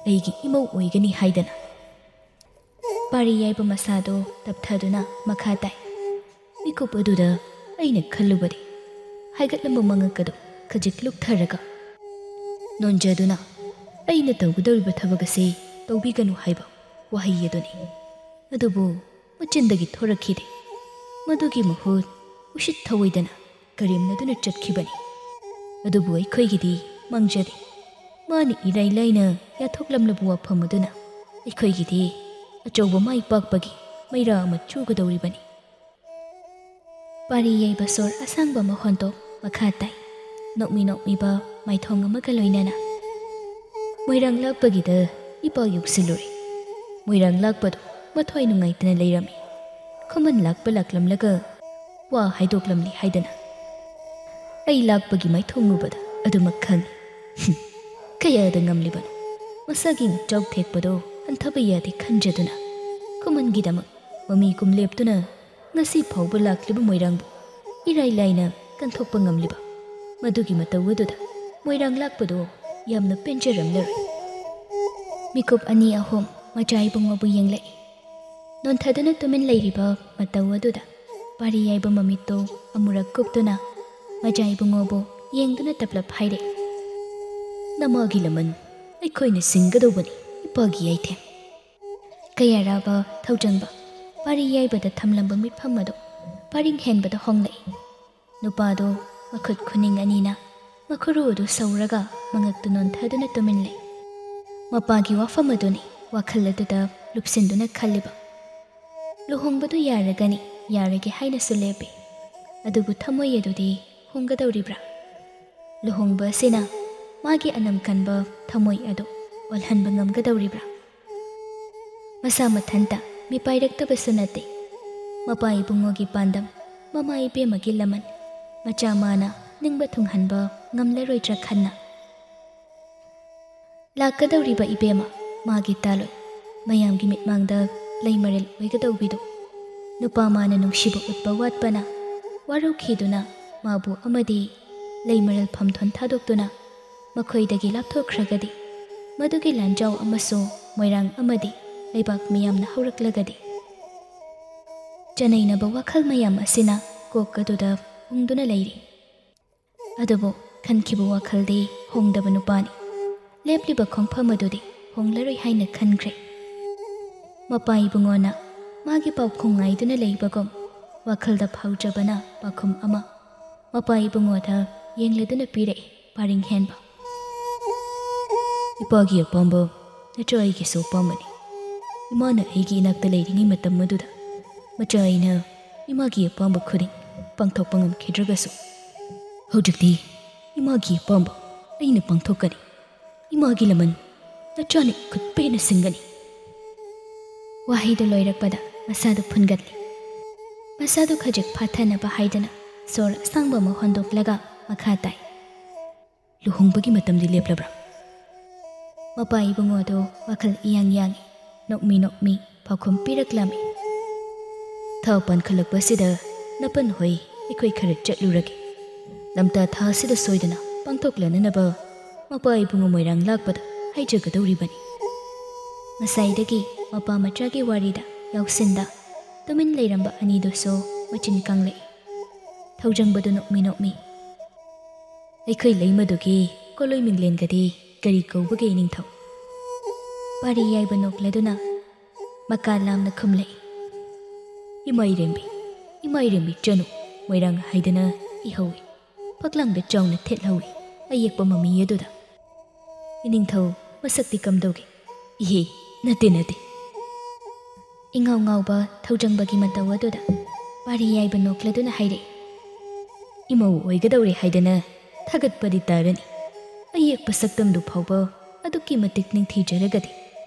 ꯑꯩꯒꯤ ꯏꯃꯧ ꯑꯣꯏꯒꯅꯤ ꯍꯥꯏꯗꯅ꯫" ꯄꯥꯔꯤ ꯌꯥꯏꯕ ꯃꯁꯥꯗꯨ ꯇꯞꯊꯗꯨꯅ ꯃꯈꯥ ꯇꯥꯏ, "ꯃꯤꯀꯨꯞ ꯑꯗꯨꯗ ꯑꯩꯅ ꯈꯜꯂꯨꯕꯗꯤ ꯍꯥꯏꯒꯠꯂꯝꯕ ꯃꯉꯛ ꯑꯗꯨ ꯈꯖꯤꯛ ꯂꯨꯛꯊꯔꯒ ꯅꯣꯟꯖꯗꯨꯅ "ꯑꯩꯅ ꯇꯧꯒꯗꯧꯔꯤꯕ ꯊꯕꯛ ꯑꯁꯤ ꯇꯧꯕꯤꯒꯅꯨ" ꯍꯥꯏꯕ ꯋꯥꯍꯩ ꯑꯗꯨꯅꯤ꯫ ꯑꯗꯨꯕꯨ ꯃꯆꯤꯟꯗꯒꯤ ꯊꯣꯔꯛꯈꯤꯗꯦ꯫ ꯃꯗꯨꯒꯤ ꯃꯍꯨꯠ ꯎꯁꯤꯠ ꯊꯑꯣꯏꯗꯅ ꯀꯔꯦꯝꯅꯗꯨꯅ ꯆꯠꯈꯤꯕꯅꯤ꯫ ꯑꯗꯨꯕꯨ ꯑꯩꯈꯣꯏꯒꯤꯗꯤ ꯃꯥꯡꯖꯗꯦ꯫ ꯃꯥꯅ ꯏꯔꯥꯏ ꯂꯥꯏꯅ ꯌꯥꯊꯣꯛꯂꯝꯂꯕ ꯋꯥꯐꯝ ꯑꯗꯨꯅ ꯑꯩꯈꯣꯏꯒꯤꯗꯤ ꯑꯆꯧꯕ ꯃꯥꯏ ꯄꯥꯛꯄꯒꯤ ꯃꯩꯔꯥ ꯑꯃ ꯆꯨꯒꯗꯧꯔꯤꯕꯅꯤ꯫ ꯄꯥꯔꯤ ꯌꯩꯕ ꯁꯣꯔ ꯑꯁꯥꯡꯕ ꯑꯃ ꯍꯣꯟꯗꯣꯛ ꯃꯈꯥ ꯇꯥꯏ, ꯅꯣꯛꯃꯤ ꯅꯣꯛꯃꯤꯕ ꯃꯥꯏꯊꯣꯡ ꯑꯃꯒ ꯂꯣꯏꯅꯅ꯫ ꯃꯣꯏꯔꯥꯡ ꯂꯥꯛꯄꯒꯤꯗ ꯏꯄꯥ ꯌꯧꯁꯤꯜꯂꯨꯔꯦ꯫ ꯃꯣꯏꯔꯥꯡ ꯂꯥꯛꯄꯗꯨ ꯃꯊ꯭ꯋꯥꯏ ꯅꯨꯡꯉꯥꯏꯇꯅ ꯂꯩꯔꯝꯃꯤ꯫ ꯈꯨꯃꯟ ꯂꯥꯛꯄ ꯂꯥꯛꯂꯝꯂꯒ ꯋꯥ ꯍꯥꯏꯗꯣꯛꯂꯝꯂꯤ ꯍꯥꯏꯗꯅ꯫ ꯑꯩ ꯂꯥꯛꯄꯒꯤ ꯃꯥꯏꯊꯣꯡ ꯎꯕꯗ ꯑꯗꯨꯃꯛ ꯈꯪꯏ꯫ ꯍꯨꯝ, ꯀꯌꯥꯗ ꯉꯝꯂꯤꯕꯅꯣ? ꯃꯁꯥꯒꯤ ꯉꯛꯆꯥꯎ ꯊꯦꯛꯄꯗꯣ ꯍꯟꯊꯕ ꯌꯥꯗꯦ ꯈꯟꯖꯗꯨꯅ ꯈꯨꯃꯟꯒꯤꯗꯃꯛ ꯃꯃꯤ ꯀꯨꯝ ꯂꯦꯞꯇꯨꯅ ꯉꯁꯤ ꯐꯥꯎꯕ ꯂꯥꯛꯂꯤꯕ ꯃꯣꯏꯔꯥꯡꯕꯨ ꯏꯔꯥꯏ ꯂꯥꯏꯅ ꯀꯟꯊꯣꯛꯄ ꯉꯝꯂꯤꯕ ꯃꯗꯨꯒꯤ ꯃꯇꯧ ꯑꯗꯨꯗ ꯃꯣꯏꯔꯥꯡ ꯂꯥꯛꯄꯗꯣ ꯌꯥꯝꯅ ꯄꯦꯟꯖꯔꯝꯂꯔꯣꯏ꯫ ꯃꯤꯀꯨꯞ ꯑꯅꯤ ꯑꯍꯨꯝ ꯃꯆꯥ ꯏꯕꯨꯡꯉꯣꯕꯨ ꯌꯦꯡꯂꯛꯏ꯫ ꯅꯣꯟꯊꯗꯨꯅ ꯇꯨꯃꯤꯟ ꯂꯩꯔꯤꯕ ꯃꯇꯧ ꯑꯗꯨꯗ ꯄꯥꯔꯤ ꯌꯥꯏꯕ ꯃꯃꯤꯠꯇꯨ ꯑꯃꯨꯔꯛ ꯀꯨꯞꯇꯨꯅ ꯃꯆꯥ ꯏꯕꯨꯡꯉꯣꯕꯨ ꯌꯦꯡꯗꯨꯅ ꯇꯞꯂꯞ ꯍꯥꯏꯔꯛꯏ, "ꯅꯃꯥꯒꯤ ꯂꯃꯟ ꯑꯩꯈꯣꯏꯅ ꯁꯤꯡꯒꯗꯧꯕꯅꯤ, ꯏꯄꯥꯒꯤ ꯌꯥꯏꯊꯦꯝ"꯫ ꯀꯌꯥꯔꯥꯕ ꯊꯧꯖꯪꯕ ꯄꯥꯔꯤ ꯌꯥꯏꯕꯗ ꯊꯝꯂꯝꯕ ꯃꯤꯠꯐꯝ ꯑꯗꯨ ꯄꯥꯔꯤꯡ ꯍꯦꯟꯕꯗ ꯍꯣꯡꯂꯛꯏ꯫ ꯅꯨꯄꯥꯗꯨ ꯃꯈꯨꯠ ꯈꯨꯅꯤꯡ ꯑꯅꯤꯅ ꯃꯈꯨꯔꯨ ꯑꯗꯨ ꯁꯧꯔꯒ ꯃꯉꯛꯇꯨ ꯅꯣꯟꯊꯗꯨꯅ ꯇꯨꯃꯤꯟ ꯂꯩ꯫ ꯃꯄꯥꯒꯤ ꯋꯥꯐꯝ ꯑꯗꯨꯅꯤ ꯋꯥꯈꯜ ꯑꯗꯨꯗ ꯂꯨꯞꯁꯤꯟꯗꯨꯅ ꯈꯜꯂꯤꯕ꯫ ꯂꯨꯍꯣꯡꯕꯗꯨ ꯌꯥꯔꯒꯅꯤ, ꯌꯥꯔꯒꯦ ꯍꯥꯏꯅꯁꯨ ꯂꯦꯞꯄꯤ꯫ ꯑꯗꯨꯕꯨ ꯊꯃꯣꯏ ꯑꯗꯨꯗꯤ ꯍꯣꯡꯒꯗꯧꯔꯤꯕ꯭ꯔꯥ? ꯂꯨꯍꯣꯡꯕ ꯑꯁꯤꯅ ꯃꯥꯒꯤ ꯑꯅꯝ ꯀꯟꯕ ꯊꯃꯣꯏ ꯑꯗꯨ ꯑꯣꯜꯍꯟꯕ ꯉꯝꯒꯗꯧꯔꯤꯕ꯭ꯔꯥ? ꯃꯁꯥ ꯃꯊꯟꯇ ꯃꯤꯄꯥꯏꯔꯛꯇꯕꯁꯨ ꯅꯠꯇꯦ꯫ ꯃꯄꯥ ꯏꯕꯨꯡꯉꯣꯒꯤ ꯄꯥꯟꯗꯝ, ꯃꯃꯥ ꯏꯕꯦꯝꯃꯒꯤ ꯂꯃꯟ, ꯃꯆꯥ ꯃꯥꯅ ꯅꯤꯡꯕ ꯊꯨꯡꯍꯟꯕ ꯉꯝꯂꯔꯣꯏꯗ꯭ꯔꯥ ꯈꯟꯅ꯫ ꯂꯥꯛꯀꯗꯧꯔꯤꯕ ꯏꯕꯦꯝꯃ, ꯃꯥꯒꯤ ꯇꯥꯂꯣꯏ, ꯃꯌꯥꯝꯒꯤ ꯃꯤꯠꯃꯥꯡꯗ ꯂꯩꯃꯔꯦꯜ ꯑꯣꯏꯒꯗꯧꯕꯤꯗꯨ ꯅꯨꯄꯥ ꯃꯥꯅ ꯅꯨꯡꯁꯤꯕ ꯎꯠꯄ ꯋꯥꯠꯄꯅ ꯋꯥꯔꯧꯈꯤꯗꯨꯅ ꯃꯥꯕꯨ ꯑꯃꯗꯤ ꯂꯩꯃꯔꯦꯜ ꯐꯝꯊꯣꯟ ꯊꯥꯗꯣꯛꯇꯨꯅ ꯃꯈꯣꯏꯗꯒꯤ ꯂꯥꯞꯊꯣꯛꯈ꯭ꯔꯒꯗꯤ, ꯃꯗꯨꯒꯤ ꯂꯥꯟꯖꯥꯎ ꯑꯃꯁꯨ ꯃꯣꯏꯔꯥꯡ ꯑꯃꯗꯤ ꯂꯩꯕꯥꯛ ꯃꯤꯌꯥꯝꯅ ꯍꯧꯔꯛꯂꯒꯗꯤ꯫ ꯆꯅꯩꯅꯕ ꯋꯥꯈꯜ ꯃꯌꯥꯝ ꯑꯁꯤꯅ ꯀꯣꯛ ꯑꯗꯨꯗ ꯎꯪꯗꯨꯅ ꯂꯩꯔꯤ꯫ ꯑꯗꯨꯕꯨ ꯈꯟꯈꯤꯕ ꯋꯥꯈꯜꯗꯤ ꯍꯣꯡꯗꯕ ꯅꯨꯄꯥꯅꯤ꯫ ꯂꯦꯞꯂꯤꯕ ꯈꯣꯡꯐꯝ ꯑꯗꯨꯗꯤ ꯍꯣꯡꯂꯔꯣꯏ ꯍꯥꯏꯅ ꯈꯟꯈ꯭ꯔꯦ꯫ ꯃꯄꯥ ꯏꯕꯨꯡꯉꯣꯅ ꯃꯥꯒꯤ ꯄꯥꯎꯈꯨꯝ ꯉꯥꯏꯗꯨꯅ ꯂꯩꯕꯒꯨꯝ ꯋꯥꯈꯜꯗ ꯐꯥꯎꯖꯕꯅ ꯄꯥꯎꯈꯨꯝ ꯑꯃ ꯃꯄꯥ ꯏꯕꯨꯡꯉꯣꯗ ꯌꯦꯡꯂꯗꯨꯅ ꯄꯤꯔꯛꯏ ꯄꯥꯔꯤꯡ ꯍꯦꯟꯕ꯫ "ꯏꯄꯥꯒꯤ ꯑꯄꯥꯝꯕ ꯅꯆꯥ ꯑꯩꯒꯤꯁꯨ ꯑꯄꯥꯝꯕꯅꯤ꯫ ꯏꯃꯥꯅ ꯑꯩꯒꯤ ꯏꯅꯥꯛꯇ ꯂꯩꯔꯤꯉꯩ ꯃꯇꯝ ꯑꯗꯨꯗ ꯃꯆꯥ ꯑꯩꯅ ꯏꯃꯥꯒꯤ ꯑꯄꯥꯝꯕ ꯈꯨꯗꯤꯡ ꯄꯥꯡꯊꯣꯛꯄ ꯉꯝꯈꯤꯗ꯭ꯔꯒꯁꯨ, ꯍꯧꯖꯤꯛꯇꯤ ꯏꯃꯥꯒꯤ ꯑꯄꯥꯝꯕ ꯑꯩꯅ ꯄꯥꯡꯊꯣꯛꯀꯅꯤ꯫ ꯏꯃꯥꯒꯤ ꯂꯃꯟ ꯅꯆꯥꯅ ꯏꯈꯨꯠ ꯄꯦꯟꯅ ꯁꯤꯡꯒꯅꯤ꯫" ꯋꯥꯍꯩꯗꯨ ꯂꯣꯏꯔꯛꯄꯗ ꯃꯁꯥꯗꯨ ꯐꯨꯟꯒꯠꯂꯤ꯫ ꯃꯁꯥꯗꯨ ꯈꯖꯤꯛ ꯐꯥꯊꯅꯕ ꯍꯥꯏꯗꯨꯅ ꯁꯣꯔ ꯑꯁꯥꯡꯕ ꯑꯃ ꯍꯣꯟꯗꯣꯛꯂꯒ ꯃꯈꯥ ꯇꯥꯏ, "ꯂꯨꯍꯣꯡꯕꯒꯤ ꯃꯇꯝꯗꯤ ꯂꯦꯞꯂꯕ꯭ꯔꯥ?" ꯃꯄꯥ ꯏꯕꯨꯡꯉꯣꯗꯨ ꯋꯥꯈꯜ ꯏꯌꯥꯡ ꯌꯥꯡꯏ꯫ ꯅꯣꯛꯃꯤ ꯅꯣꯛꯃꯤ ꯄꯥꯎꯈꯨꯝ ꯄꯤꯔꯛꯂꯝꯃꯤ꯫ "ꯊꯥ ꯄꯥꯟꯈꯠꯂꯛꯄ ꯑꯁꯤꯗ ꯅꯄꯟ ꯍꯣꯏ ꯑꯩꯈꯣꯏ ꯈꯔ ꯆꯠꯂꯨꯔꯒꯦ꯫ ꯂꯝꯇꯥ ꯊꯥ ꯑꯁꯤꯗ ꯁꯣꯏꯗꯅ ꯄꯥꯡꯊꯣꯛꯂꯅꯅꯕ ꯃꯄꯥ ꯏꯕꯨꯡꯉꯣ ꯃꯣꯏꯔꯥꯡ ꯂꯥꯛꯄꯗ ꯍꯥꯏꯖꯒꯗꯧꯔꯤꯕꯅꯤ꯫" ꯉꯁꯥꯏꯗꯒꯤ ꯃꯄꯥ ꯃꯆꯥꯒꯤ ꯋꯥꯔꯤꯗ ꯌꯥꯎꯁꯤꯟꯗ ꯇꯨꯃꯤꯟ ꯂꯩꯔꯝꯕ ꯑꯅꯤꯗꯨꯁꯨ ꯃꯆꯤꯟ ꯀꯪꯂꯛꯏ꯫ ꯊꯧꯖꯪꯕꯗꯨ ꯅꯣꯛꯃꯤ ꯅꯣꯛꯃꯤ, "ꯑꯩꯈꯣꯏ ꯂꯩꯃꯗꯨꯒꯤ ꯀꯣꯂꯣꯏ ꯃꯤꯡꯂꯦꯟꯒꯗꯤ ꯀꯔꯤ ꯀꯧꯕꯒꯦ ꯏꯅꯤꯡꯊꯧ?" ꯄꯥꯔꯤ ꯌꯥꯏꯕ ꯅꯣꯛꯂꯗꯨꯅ ꯃꯀꯥ ꯂꯥꯝꯅ ꯈꯨꯝꯂꯛꯏ꯫ "ꯏꯃꯥ ꯏꯔꯦꯝꯕꯤ, ꯏꯃꯥ ꯏꯔꯦꯝꯕꯤ ꯆꯅꯨ ꯃꯣꯏꯔꯥꯡ ꯍꯥꯏꯗꯅ ꯏꯍꯧꯏ꯫ ꯐꯛꯂꯥꯡꯗ ꯆꯥꯎꯅ ꯊꯦꯠꯍꯧꯏ ꯑꯌꯦꯛꯄ ꯃꯃꯤ ꯑꯗꯨꯗ꯫ ꯏꯅꯤꯡꯊꯧ ꯃꯁꯛꯇꯤ ꯀꯝꯗꯧꯒꯦ?" "ꯏꯍꯦ, ꯅꯠꯇꯦ, ꯅꯠꯇꯦ꯫" ꯏꯉꯥꯎ ꯉꯥꯎꯕ ꯊꯧꯖꯪꯕꯒꯤ ꯃꯇꯧ ꯑꯗꯨꯗ ꯄꯥꯔꯤ ꯌꯥꯏꯕ ꯅꯣꯛꯂꯗꯨꯅ ꯍꯥꯏꯔꯛꯏ꯫ "ꯏꯃꯧ ꯑꯣꯏꯒꯗꯧꯔꯦ ꯍꯥꯏꯗꯅ ꯊꯥꯒꯠꯄꯗꯤ ꯇꯥꯔꯅꯤ꯫ ꯑꯌꯦꯛꯄ ꯁꯛꯇꯝꯗꯨ ꯐꯥꯎꯕ ꯑꯗꯨꯛꯀꯤ ꯃꯇꯤꯛ ꯅꯤꯡꯊꯤꯖꯔꯒꯗꯤ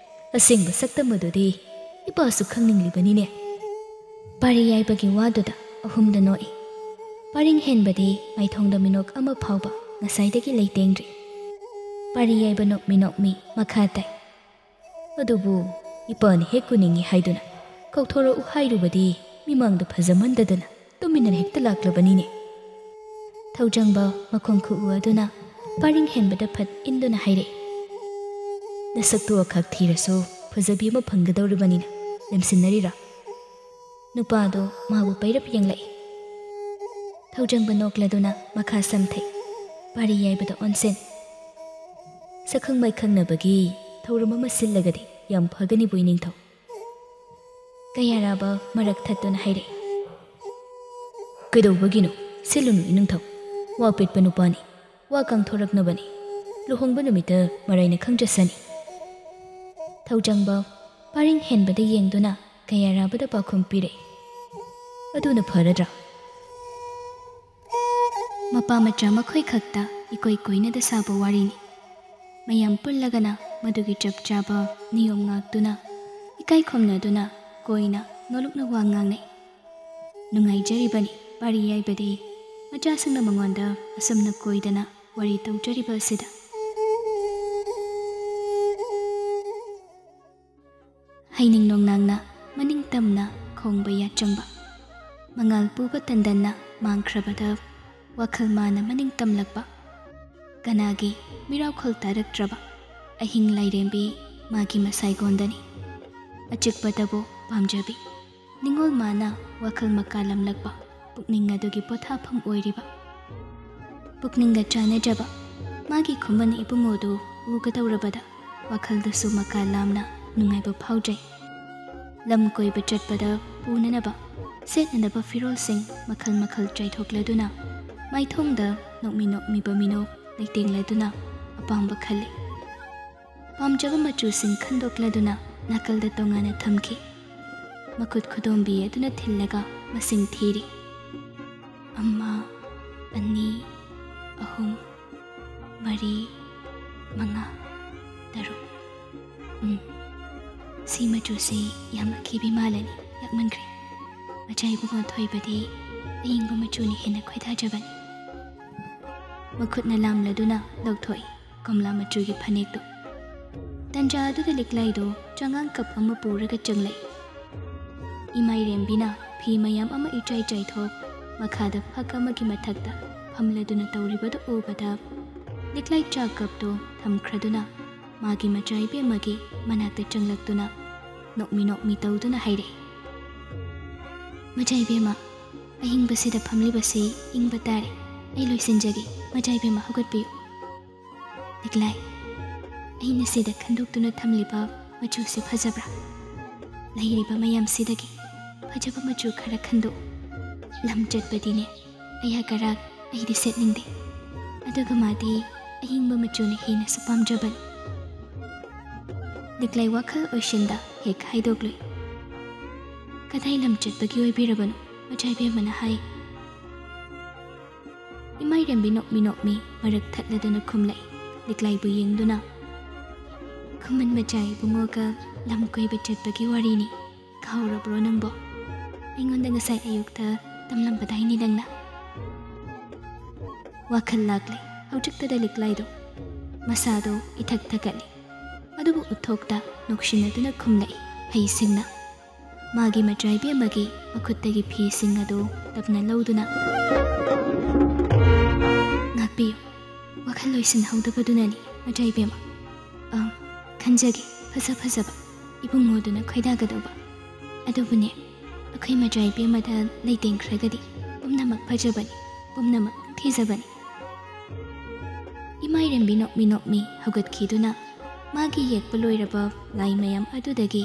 ꯑꯁꯦꯡꯕ ꯁꯛꯇꯝ ꯑꯗꯨꯗꯤ ꯏꯄꯥꯁꯨ ꯈꯪꯅꯤꯡꯂꯤꯕꯅꯤꯅꯦ꯫" ꯄꯥꯔꯤ ꯌꯥꯏꯕꯒꯤ ꯋꯥꯗꯨꯗ ꯑꯍꯨꯝꯗ ꯅꯣꯛꯏ꯫ ꯄꯥꯔꯤꯡ ꯍꯦꯟꯕꯗꯤ ꯃꯥꯏꯊꯣꯡꯗ ꯃꯤꯅꯣꯛ ꯑꯃ ꯐꯥꯎꯕ ꯉꯁꯥꯏꯗꯒꯤ ꯂꯩꯇꯦꯡꯗ꯭ꯔꯤ꯫ ꯄꯥꯔꯤ ꯌꯥꯏꯕ ꯅꯣꯛꯃꯤ ꯅꯣꯛꯃꯤ ꯃꯈꯥ ꯇꯥꯏ꯫ "ꯑꯗꯨꯕꯨ ꯏꯄꯥꯅ ꯍꯦꯛ ꯎꯅꯤꯡꯏ ꯍꯥꯏꯗꯨꯅ ꯀꯧꯊꯣꯔꯛꯎ ꯍꯥꯏꯔꯨꯕꯗꯤ ꯃꯤꯃꯥꯡꯗ ꯐꯖꯃꯟꯗꯗꯅ ꯇꯨꯃꯤꯟꯅ ꯍꯦꯛꯇ ꯂꯥꯛꯂꯕꯅꯤꯅꯦ꯫" ꯊꯧꯖꯪꯕ ꯃꯈꯣꯡ ꯈꯨꯎ ꯑꯗꯨꯅ ꯄꯥꯔꯤꯡ ꯍꯦꯟꯕꯗ ꯐꯠ ꯏꯟꯗꯨꯅ ꯍꯥꯏꯔꯛꯏ꯫ "ꯅꯁꯛꯇꯨ ꯑꯈꯥꯛ ꯊꯤꯔꯁꯨ ꯐꯖꯕꯤ ꯑꯃ ꯐꯪꯒꯗꯧꯔꯤꯕꯅꯤꯅ ꯂꯦꯝꯁꯤꯟꯅꯔꯤꯔꯥ?" ꯅꯨꯄꯥꯗꯨ ꯃꯥꯕꯨ ꯄꯩꯔꯞ ꯌꯦꯡꯂꯛꯏ꯫ ꯊꯧꯖꯪꯕ ꯅꯣꯛꯂꯗꯨꯅ ꯃꯈꯥ ꯁꯝꯊꯩ꯫ ꯄꯥꯔꯤ ꯌꯥꯏꯕꯗ ꯑꯣꯟꯁꯤꯟ꯫ ꯁꯛꯈꯪ ꯃꯥꯏꯈꯪꯅꯕꯒꯤ ꯊꯧꯔꯝ ꯑꯃ ꯁꯤꯜꯂꯒꯗꯤ ꯌꯥꯝ ꯐꯒꯅꯤꯕꯨ, ꯏꯅꯤꯡꯊꯧ꯫ ꯀꯌꯥꯔꯥꯕ ꯃꯔꯛ ꯊꯠꯇꯨꯅ ꯍꯥꯏꯔꯛꯏ꯫ ꯀꯩꯗꯧꯕꯒꯤꯅꯣ? ꯁꯤꯜꯂꯨꯅꯨ, ꯏꯅꯤꯡꯊꯧ꯫ ꯋꯥ ꯄꯦꯠꯄ ꯅꯨꯄꯥꯅꯤ꯫ ꯋꯥ ꯀꯥꯡꯊꯣꯔꯛꯅꯕꯅꯤ꯫ ꯂꯨꯍꯣꯡꯕ ꯅꯨꯃꯤꯠꯇ ꯃꯔꯥꯏꯅ ꯈꯪꯖꯁꯅꯤ꯫ ꯊꯧꯖꯪꯕ ꯄꯥꯔꯤꯡ ꯍꯦꯟꯕꯗ ꯌꯦꯡꯗꯨꯅ ꯀꯌꯥꯔꯥꯕꯗ ꯄꯥꯎꯈꯨꯝ ꯄꯤꯔꯛꯏ꯫ ꯑꯗꯨꯅ ꯐꯔꯗ꯭ꯔꯥ? ꯃꯄꯥ ꯃꯆꯥ ꯃꯈꯣꯏ ꯈꯛꯇ ꯏꯀꯣꯏ ꯀꯣꯏꯅꯗ ꯁꯥꯕ ꯋꯥꯔꯤꯅꯤ꯫ ꯃꯌꯥꯝ ꯄꯨꯜꯂꯒꯅ ꯃꯗꯨꯒꯤ ꯆꯞ ꯆꯥꯕ ꯅꯤꯌꯣꯝ ꯉꯥꯛꯇꯨꯅ, ꯏꯀꯥꯏ ꯈꯨꯝꯅꯗꯨꯅ ꯀꯣꯏꯅ ꯅꯣꯂꯨꯛꯅ ꯋꯥ ꯉꯥꯡꯅꯩ꯫ ꯅꯨꯡꯉꯥꯏꯖꯔꯤꯕꯅꯤ ꯄꯥꯔꯤ ꯌꯥꯏꯕꯗꯤ, ꯃꯆꯥꯁꯤꯡꯅ ꯃꯉꯣꯟꯗ ꯑꯁꯨꯝꯅ ꯀꯣꯏꯗꯅ ꯋꯥꯔꯤ ꯇꯧꯖꯔꯤꯕ ꯑꯁꯤꯗ꯫ ꯍꯩꯅꯤꯡ ꯅꯣꯡꯅꯥꯡꯅ ꯃꯅꯤꯡ ꯇꯝꯅ ꯈꯣꯡꯕ ꯌꯥꯠꯆꯪꯕ꯫ ꯃꯉꯥꯜ ꯄꯨꯕ ꯇꯟꯗꯟꯅ ꯃꯥꯡꯈ꯭ꯔꯕꯗ ꯋꯥꯈꯜ ꯃꯥꯅ ꯃꯅꯤꯡ ꯇꯝꯂꯛꯄ꯫ ꯀꯅꯥꯒꯤ ꯃꯤꯔꯥꯎꯈꯣꯜ ꯇꯥꯔꯛꯇ꯭ꯔꯕ ꯑꯍꯤꯡ ꯂꯥꯏꯔꯦꯝꯕꯤ ꯃꯥꯒꯤ ꯃꯁꯥꯏꯒꯣꯟꯗꯅꯤ꯫ ꯑꯆꯤꯛꯄꯗꯕꯨ ꯄꯥꯝꯖꯕꯤ ꯅꯤꯡꯉꯣꯜ ꯃꯥꯅ ꯋꯥꯈꯜ ꯃꯀꯥ ꯂꯝꯂꯛꯄ ꯄꯨꯛꯅꯤꯡ ꯑꯗꯨꯒꯤ ꯄꯣꯊꯥꯐꯝ ꯑꯣꯏꯔꯤꯕ꯫ ꯄꯨꯛꯅꯤꯡꯒ ꯆꯥꯟꯅꯖꯕ ꯃꯥꯒꯤ ꯈꯨꯃꯟ ꯏꯕꯨꯡꯉꯣꯗꯨ ꯎꯒꯗꯧꯔꯕꯗ ꯋꯥꯈꯜꯗꯁꯨ ꯃꯀꯥ ꯂꯥꯝꯅ ꯅꯨꯡꯉꯥꯏꯕ ꯐꯥꯎꯖꯩ꯫ ꯂꯝ ꯀꯣꯏꯕ ꯆꯠꯄꯗ ꯄꯨꯅꯅꯕ ꯁꯦꯠꯅꯅꯕ ꯐꯤꯔꯣꯜꯁꯤꯡ ꯃꯈꯜ ꯃꯈꯜ ꯆꯥꯏꯊꯣꯛꯂꯗꯨꯅ ꯃꯥꯏꯊꯣꯡꯗ ꯅꯣꯛꯃꯤ ꯅꯣꯛꯃꯤꯕ ꯃꯤꯅꯣꯛ ꯂꯩꯇꯦꯡꯂꯗꯨꯅ ꯑꯄꯥꯝꯕ ꯈꯜꯂꯤ꯫ ꯄꯥꯝꯖꯕ ꯃꯆꯨꯁꯤꯡ ꯈꯟꯗꯣꯛꯂꯗꯨꯅ ꯅꯥꯀꯜꯗ ꯇꯣꯉꯥꯟꯅ ꯊꯝꯈꯤ꯫ ꯃꯈꯨꯠ ꯈꯨꯗꯣꯝꯕꯤ ꯑꯗꯨꯅ ꯊꯤꯜꯂꯒ ꯃꯁꯤꯡ ꯊꯤꯔꯤ꯫ ꯑꯃ, ꯑꯅꯤ, ꯑꯍꯨꯝ, ꯃꯔꯤ, ꯃꯉꯥ, ꯇꯔꯨꯛ꯫ ꯎꯝ, ꯁꯤ ꯃꯆꯨꯁꯤ ꯌꯥꯝ ꯑꯀꯤꯕꯤ ꯃꯥꯜꯂꯅꯤ, ꯌꯥꯛꯃꯟꯈ꯭ꯔꯦ꯫ ꯃꯆꯥ ꯏꯕꯨꯡꯉꯣ ꯊꯣꯏꯕꯗꯤ ꯑꯌꯤꯡꯕ ꯃꯆꯨꯅ ꯍꯦꯟꯅ ꯈꯣꯏꯗꯥꯖꯕꯅꯤ꯫ ꯃꯈꯨꯠꯅ ꯂꯥꯝꯂꯗꯨꯅ ꯂꯧꯊꯣꯛꯏ ꯀꯣꯝꯂꯥ ꯃꯆꯨꯒꯤ ꯐꯅꯦꯛꯇꯨ꯫ ꯇꯟꯖꯥ ꯑꯗꯨꯗ ꯂꯤꯛꯂꯥꯏꯗꯨ ꯆꯉꯥꯡ ꯀꯞ ꯑꯃ ꯄꯨꯔꯒ ꯆꯪꯂꯛꯏ꯫ ꯏꯃꯥꯏꯔꯦꯝꯕꯤꯅ ꯐꯤ ꯃꯌꯥꯝ ꯑꯃ ꯏꯆꯥꯏ ꯆꯥꯏꯊꯣꯛ ꯃꯈꯥꯗ ꯐꯛ ꯑꯃꯒꯤ ꯃꯊꯛꯇ ꯐꯝꯂꯗꯨꯅ ꯇꯧꯔꯤꯕꯗꯨ ꯎꯕꯗ ꯂꯤꯛꯂꯥꯏ ꯆꯥ ꯀꯞꯇꯨ ꯊꯝꯈ꯭ꯔꯗꯨꯅ ꯃꯥꯒꯤ ꯃꯆꯥ ꯏꯕꯦꯝꯃꯒꯤ ꯃꯅꯥꯛꯇ ꯆꯪꯂꯛꯇꯨꯅ ꯅꯣꯛꯃꯤ ꯅꯣꯛꯃꯤ ꯇꯧꯗꯨꯅ ꯍꯥꯏꯔꯛꯏ, "ꯃꯆꯥ ꯏꯕꯦꯝꯃ, ꯑꯍꯤꯡꯕꯁꯤꯗ ꯐꯝꯂꯤꯕꯁꯤ ꯏꯪꯕ ꯇꯥꯔꯦ꯫ ꯑꯩ ꯂꯣꯏꯁꯤꯟꯖꯒꯦ꯫ ꯃꯆꯥ ꯏꯕꯦꯝꯃ, ꯍꯧꯒꯠꯄꯤꯌꯨ꯫ ꯂꯤꯛꯂꯥꯏ, ꯑꯩꯅ ꯁꯤꯗ ꯈꯟꯗꯣꯛꯇꯨꯅ ꯊꯝꯂꯤꯕ ꯃꯆꯨꯁꯤ ꯐꯖꯕ꯭ꯔꯥ? ꯂꯩꯔꯤꯕ ꯃꯌꯥꯝꯁꯤꯗꯒꯤ ꯐꯖꯕ ꯃꯆꯨ ꯈꯔ ꯈꯟꯗꯣꯛꯎ꯫ ꯂꯝ ꯆꯠꯄꯗꯤꯅꯦ, ꯑꯩꯍꯥꯛ ꯑꯔꯥꯛ ꯑꯩꯗꯤ ꯁꯦꯠꯅꯤꯡꯗꯦ꯫ ꯑꯗꯨꯒ ꯃꯥꯗꯤ ꯑꯏꯪꯕ ꯃꯆꯨꯅ ꯍꯦꯟꯅꯁꯨ ꯄꯥꯝꯖꯕꯅꯤ꯫ ꯂꯤꯛꯂꯥꯏ ꯋꯥꯈꯜ ꯑꯣꯏꯁꯤꯟꯗ ꯍꯦꯛ ꯍꯥꯏꯗꯣꯛꯂꯨꯏ꯫ "ꯀꯗꯥꯏ ꯂꯝ ꯆꯠꯄꯒꯤ ꯑꯣꯏꯕꯤꯔꯕꯅꯣ?" ꯃꯆꯥ ꯏꯕꯦꯝꯃꯅ ꯍꯥꯏ꯫ ꯏꯃꯥꯏꯔꯦꯝꯕꯤ ꯅꯣꯛꯃꯤ ꯅꯣꯛꯃꯤ ꯃꯔꯛ ꯊꯠꯂꯗꯨꯅ ꯈꯨꯝꯂꯛꯏ, ꯂꯤꯛꯂꯥꯏꯕꯨ ꯌꯦꯡꯗꯨꯅ꯫ "ꯈꯨꯃꯟ ꯃꯆꯥ ꯏꯕꯨꯡꯉꯣꯒ ꯂꯝ ꯀꯣꯏꯕ ꯆꯠꯄꯒꯤ ꯋꯥꯔꯤꯅꯤ꯫ ꯀꯥꯎꯔꯕ꯭ꯔꯣ ꯅꯪꯕꯣ? ꯑꯩꯉꯣꯟꯗ ꯉꯁꯥꯏ ꯑꯌꯨꯛꯇ ꯇꯝꯂꯝꯕꯗꯥꯏꯅꯤ ꯅꯪꯅ?" ꯋꯥꯈꯜ ꯂꯥꯛꯂꯦ ꯍꯧꯖꯤꯛꯇꯗ ꯂꯤꯛꯂꯥꯏꯗꯣ꯫ ꯃꯁꯥꯗꯣ ꯏꯊꯛ ꯊꯛꯀꯠꯂꯤ꯫ ꯑꯗꯨꯕꯨ ꯎꯠꯊꯣꯛꯇ ꯅꯣꯛꯁꯤꯟꯅꯗꯨꯅ ꯈꯨꯝꯂꯛꯏ ꯍꯩꯁꯤꯡꯅ꯫ ꯃꯥꯒꯤ ꯃꯆꯥ ꯏꯕꯦꯝꯃꯒꯤ ꯃꯈꯨꯠꯇꯒꯤ ꯐꯤꯁꯤꯡ ꯑꯗꯨ ꯇꯞꯅ ꯂꯧꯗꯨꯅ, "ꯉꯥꯛꯄꯤꯌꯨ, ꯋꯥꯈꯜ ꯂꯣꯏꯁꯤꯟꯍꯧꯗꯕꯗꯨꯅꯅꯤ, ꯃꯆꯥ ꯏꯕꯦꯝꯃ꯫ ꯑꯪ, ꯈꯟꯖꯒꯦ, ꯐꯖ ꯐꯖꯕ ꯏꯕꯨꯡꯉꯣꯗꯨꯅ ꯈꯣꯏꯗꯥꯒꯗꯧꯕ꯫ ꯑꯗꯨꯕꯨꯅꯦ, ꯑꯩꯈꯣꯏ ꯃꯆꯥ ꯏꯕꯦꯝꯃꯗ ꯂꯩꯇꯦꯡꯈ꯭ꯔꯒꯗꯤ ꯄꯨꯝꯅꯃꯛ ꯐꯖꯕꯅꯤ, ꯄꯨꯝꯅꯃꯛ ꯅꯤꯡꯊꯤꯖꯕꯅꯤ꯫" ꯏꯃꯥꯏꯔꯦꯝꯕꯤ ꯅꯣꯛꯃꯤ ꯅꯣꯛꯃꯤ ꯍꯧꯒꯠꯈꯤꯗꯨꯅ ꯃꯥꯒꯤ ꯌꯦꯛꯄ ꯂꯣꯏꯔꯕ ꯂꯥꯏ ꯃꯌꯥꯝ ꯑꯗꯨꯗꯒꯤ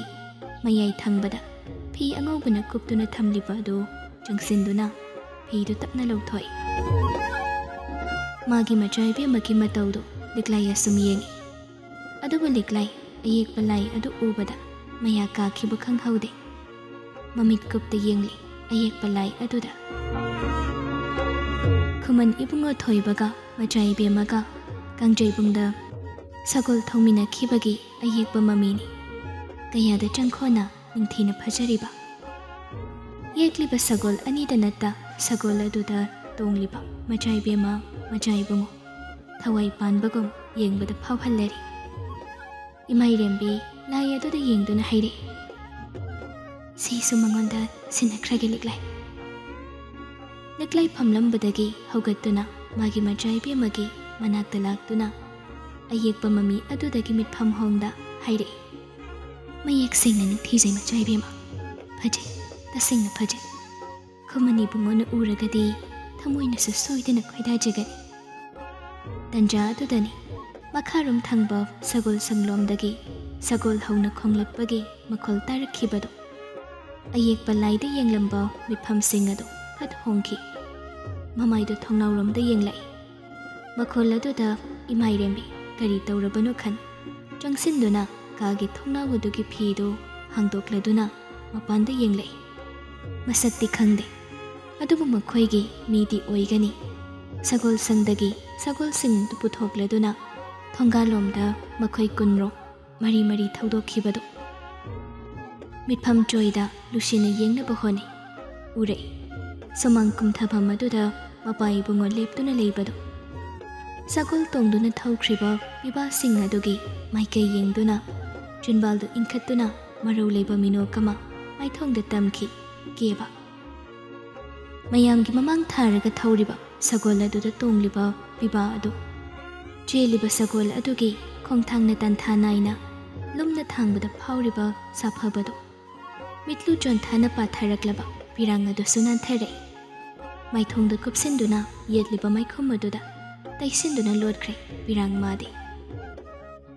ꯃꯌꯥꯏ ꯊꯪꯕꯗ ꯐꯤ ꯑꯉꯧꯕꯅ ꯀꯨꯞꯇꯨꯅ ꯊꯝꯂꯤꯕ ꯑꯗꯨ ꯆꯪꯁꯤꯟꯗꯨꯅ ꯐꯤꯗꯨ ꯇꯞꯅ ꯂꯧꯊꯣꯛꯏ꯫ ꯃꯥꯒꯤ ꯃꯆꯥ ꯏꯕꯦꯝꯃꯒꯤ ꯃꯇꯧꯗꯨ ꯂꯤꯛꯂꯥꯏ ꯑꯁꯨꯝ ꯌꯦꯡꯏ꯫ ꯑꯗꯨꯕꯨ ꯂꯤꯛꯂꯥꯏ ꯑꯌꯦꯛꯄ ꯂꯥꯏ ꯑꯗꯨ ꯎꯕꯗ ꯃꯌꯥ ꯀꯥꯈꯤꯕ ꯈꯪꯍꯧꯗꯦ꯫ ꯃꯃꯤꯠ ꯀꯨꯞꯇ ꯌꯦꯡꯂꯤ ꯑꯌꯦꯛꯄ ꯂꯥꯏ ꯑꯗꯨꯗ꯫ ꯈꯨꯃꯟ ꯏꯕꯨꯡꯉꯣ ꯊꯣꯏꯕꯒ ꯃꯆꯥ ꯏꯕꯦꯝꯃꯒ ꯀꯥꯡꯖꯩꯕꯨꯡꯗ ꯁꯒꯣꯜ ꯊꯧꯃꯤꯟꯅꯈꯤꯕꯒꯤ ꯑꯌꯦꯛꯄ ꯃꯃꯤꯅꯤ꯫ ꯀꯌꯥꯗ ꯆꯪꯈꯣꯟꯅ ꯅꯤꯡꯊꯤꯅ ꯐꯖꯔꯤꯕ꯫ ꯌꯦꯛꯂꯤꯕ ꯁꯒꯣꯜ ꯑꯅꯤꯗ ꯅꯠꯇ ꯁꯒꯣꯜ ꯑꯗꯨꯗ ꯇꯣꯡꯂꯤꯕ ꯃꯆꯥ ꯏꯕꯦꯝꯃ, ꯃꯆꯥ ꯏꯕꯨꯡꯉꯣ ꯊꯋꯥꯏ ꯄꯥꯟꯕꯒꯨꯝ ꯌꯦꯡꯕꯗ ꯐꯥꯎꯍꯜꯂꯔꯤ꯫ ꯏꯃꯥꯏꯔꯦꯝꯕꯤ ꯂꯥꯏ ꯑꯗꯨꯗ ꯌꯦꯡꯗꯨꯅ ꯍꯥꯏꯔꯛꯏ, "ꯁꯤꯁꯨ ꯃꯉꯣꯟꯗ ꯁꯤꯟꯅꯈ꯭ꯔꯒꯦ ꯂꯤꯛꯂꯥꯏ꯫" ꯂꯤꯛꯂꯥꯏ ꯐꯝꯂꯝꯕꯗꯒꯤ ꯍꯧꯒꯠꯇꯨꯅ ꯃꯥꯒꯤ ꯃꯆꯥ ꯏꯕꯦꯝꯃꯒꯤ ꯃꯅꯥꯛꯇ ꯂꯥꯛꯇꯨꯅ ꯑꯌꯦꯛꯄ ꯃꯃꯤ ꯑꯗꯨꯗꯒꯤ ꯃꯤꯠꯐꯝ ꯍꯣꯡꯗ ꯍꯥꯏꯔꯛꯏ, "ꯃꯌꯦꯛ ꯁꯦꯡꯅ ꯅꯤꯡꯊꯤꯖꯩ ꯃꯆꯥ ꯏꯕꯦꯝꯃ꯫ ꯐꯖꯩ, ꯇꯁꯦꯡꯅ ꯐꯖꯩ꯫ ꯈꯨꯃꯟ ꯏꯕꯨꯡꯉꯣꯅ ꯎꯔꯒꯗꯤ ꯊꯃꯣꯏꯅꯁꯨ ꯁꯣꯏꯗꯅ ꯈꯣꯏꯗꯥꯖꯒꯅꯤ꯫ ꯇꯟꯖꯥ ꯑꯗꯨꯗꯅꯤ ꯃꯈꯥꯔꯣꯝ ꯊꯪꯕ ꯁꯒꯣꯜ ꯁꯪꯂꯣꯝꯗꯒꯤ ꯁꯒꯣꯜ ꯍꯧꯅ ꯈꯣꯡꯂꯛꯄꯒꯤ ꯃꯈꯣꯜ ꯇꯥꯔꯛꯈꯤꯕꯗꯨ꯫ ꯑꯌꯦꯛꯄ ꯂꯥꯏꯗ ꯌꯦꯡꯂꯝꯕ ꯃꯤꯠꯐꯝꯁꯤꯡ ꯑꯗꯨ ꯐꯠ ꯍꯣꯡꯈꯤ꯫ ꯃꯃꯥꯏꯗꯨ ꯊꯣꯡꯅꯥꯎꯔꯣꯝꯗ ꯌꯦꯡꯂꯛꯏ꯫ ꯃꯈꯣꯜ ꯑꯗꯨꯗ ꯏꯃꯥꯏꯔꯦꯝꯕꯤ ꯀꯔꯤ ꯇꯧꯔꯕꯅꯣ ꯈꯟ ꯆꯪꯁꯤꯟꯗꯨꯅ ꯀꯥꯒꯤ ꯊꯣꯡꯅꯥꯎ ꯑꯗꯨꯒꯤ ꯐꯤꯗꯨ ꯍꯥꯡꯗꯣꯛꯂꯗꯨꯅ ꯃꯄꯥꯟꯗ ꯌꯦꯡꯂꯛꯏ꯫ ꯃꯁꯛꯇꯤ ꯈꯪꯗꯦ, ꯑꯗꯨꯕꯨ ꯃꯈꯣꯏꯒꯤ ꯃꯤꯗꯤ ꯑꯣꯏꯒꯅꯤ꯫ ꯁꯒꯣꯜ ꯁꯪꯗꯒꯤ ꯁꯒꯣꯜꯁꯤꯡꯗꯨ ꯄꯨꯊꯣꯛꯂꯗꯨꯅ ꯊꯣꯡꯒꯥꯜꯂꯣꯝꯗ ꯃꯈꯣꯏ ꯀꯨꯟꯔꯣꯝ ꯃꯔꯤ ꯃꯔꯤ ꯊꯧꯗꯣꯛꯈꯤꯕꯗꯨ꯫ ꯃꯤꯠꯐꯝ ꯆꯣꯏꯗ ꯂꯨꯁꯤꯅ ꯌꯦꯡꯅꯕ ꯍꯣꯠꯅꯩ꯫ ꯎꯔꯛꯏ꯫ ꯁꯨꯃꯥꯡ ꯀꯨꯝꯊꯐꯝ ꯑꯗꯨꯗ ꯃꯄꯥ ꯏꯕꯨꯡꯉꯣ ꯂꯦꯞꯇꯨꯅ ꯂꯩꯕꯗꯨ꯫ ꯁꯒꯣꯜ ꯇꯣꯡꯗꯨꯅ ꯊꯧꯈ꯭ꯔꯤꯕ ꯄꯤꯕꯥꯁꯤꯡ ꯑꯗꯨꯒꯤ ꯃꯥꯏꯀꯩ ꯌꯦꯡꯗꯨꯅ ꯆꯤꯟꯕꯥꯜꯗꯨ ꯏꯟꯈꯠꯇꯨꯅ ꯃꯔꯧ ꯂꯩꯕ ꯃꯤꯅꯣꯛ ꯑꯃ ꯃꯥꯏꯊꯣꯡꯗ ꯇꯝꯈꯤ꯫ ꯀꯦꯕ꯫ ꯃꯌꯥꯝꯒꯤ ꯃꯃꯥꯡ ꯊꯥꯔꯒ ꯊꯧꯔꯤꯕ ꯁꯒꯣꯜ ꯑꯗꯨꯗ ꯇꯣꯡꯂꯤꯕ ꯄꯤꯕꯥ ꯑꯗꯨ, ꯆꯦꯜꯂꯤꯕ ꯁꯒꯣꯜ ꯑꯗꯨꯒꯤ ꯈꯣꯡꯊꯥꯡꯅ ꯇꯟꯊꯥ ꯅꯥꯏꯅ ꯂꯨꯝꯅ ꯊꯥꯡꯕꯗ ꯐꯥꯎꯔꯤꯕ ꯁꯥꯐꯕꯗꯨ, ꯃꯤꯠꯂꯨ ꯆꯣꯟꯊꯥꯅ ꯄꯥꯊꯔꯛꯂꯕ ꯄꯤꯔꯥꯡ ꯑꯗꯨꯁꯨ ꯅꯥꯟꯊꯔꯛꯏ꯫ ꯃꯥꯏꯊꯣꯡꯗ ꯀꯨꯞꯁꯤꯟꯗꯨꯅ ꯌꯦꯠꯂꯤꯕ ꯃꯥꯏꯈꯨꯝ ꯑꯗꯨꯗ ꯇꯩꯁꯤꯟꯗꯨꯅ ꯂꯣꯠꯈ꯭ꯔꯦ ꯄꯤꯔꯥꯡ ꯃꯥꯗꯤ꯫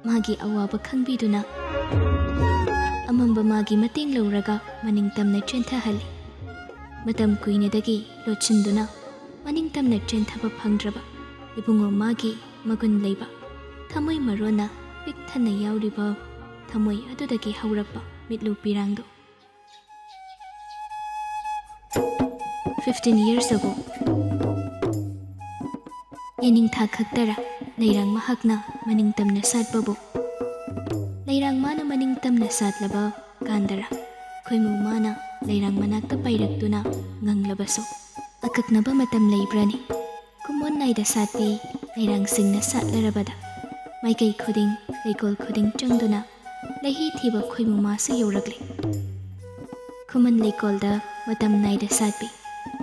ꯃꯥꯒꯤ ꯑꯋꯥꯕ ꯈꯪꯕꯤꯗꯨꯅ ꯑꯃꯝꯕ ꯃꯥꯒꯤ ꯃꯇꯦꯡ ꯂꯧꯔꯒ ꯃꯅꯤꯡ ꯇꯝꯅ ꯆꯦꯟꯊꯍꯜꯂꯤ꯫ ꯃꯇꯝ ꯀꯨꯏꯅꯗꯒꯤ ꯂꯣꯠꯁꯤꯟꯗꯨꯅ ꯃꯅꯤꯡ ꯇꯝꯅ ꯆꯦꯟꯊꯕ ꯐꯪꯗ꯭ꯔꯕ ꯏꯕꯨꯡꯉꯣ ꯃꯥꯒꯤ ꯃꯒꯨꯟ ꯂꯩꯕ ꯊꯃꯣꯏ ꯃꯔꯣꯟꯅ ꯄꯤꯛ ꯊꯟꯅ ꯌꯥꯎꯔꯤꯕ ꯊꯃꯣꯏ ꯑꯗꯨꯗꯒꯤ ꯍꯧꯔꯛꯄ ꯃꯤꯠꯂꯨ ꯄꯤꯔꯥꯡꯗꯨ꯫ Fifteen years ago, ꯌꯦꯅꯤꯡꯊꯥ ꯈꯛꯇꯔ ꯂꯩꯔꯥꯡ ꯃꯍꯥꯛꯅ ꯃꯅꯤꯡ ꯇꯝꯅ ꯁꯥꯠꯄꯕꯨ? ꯂꯩꯔꯥꯡ ꯃꯥꯅ ꯃꯅꯤꯡ ꯇꯝꯅ ꯁꯥꯠꯂꯕ ꯀꯥꯟꯗꯔ ꯈꯣꯏꯃꯨ ꯃꯥꯅ ꯂꯩꯔꯥꯡ ꯃꯅꯥꯛꯇ ꯄꯥꯏꯔꯛꯇꯨꯅ ꯉꯪꯂꯕꯁꯨ ꯑꯀꯛꯅꯕ ꯃꯇꯝ ꯂꯩꯕ꯭ꯔꯅꯤ? ꯈꯨꯃꯣꯟ ꯅꯥꯏꯗ ꯁꯥꯠꯄꯤ ꯂꯩꯔꯥꯡꯁꯤꯡꯅ ꯁꯥꯠꯂꯔꯕꯗ ꯃꯥꯏꯀꯩ ꯈꯨꯗꯤꯡ, ꯂꯩꯀꯣꯜ ꯈꯨꯗꯤꯡ ꯆꯪꯗꯨꯅ ꯂꯩꯍꯤ ꯊꯤꯕ ꯈꯣꯏꯃꯨ ꯃꯥꯁꯨ ꯌꯧꯔꯛꯂꯦ꯫ ꯈꯨꯃꯟ ꯂꯩꯀꯣꯜꯗ ꯃꯇꯝ ꯅꯥꯏꯗ ꯁꯥꯠꯄꯤ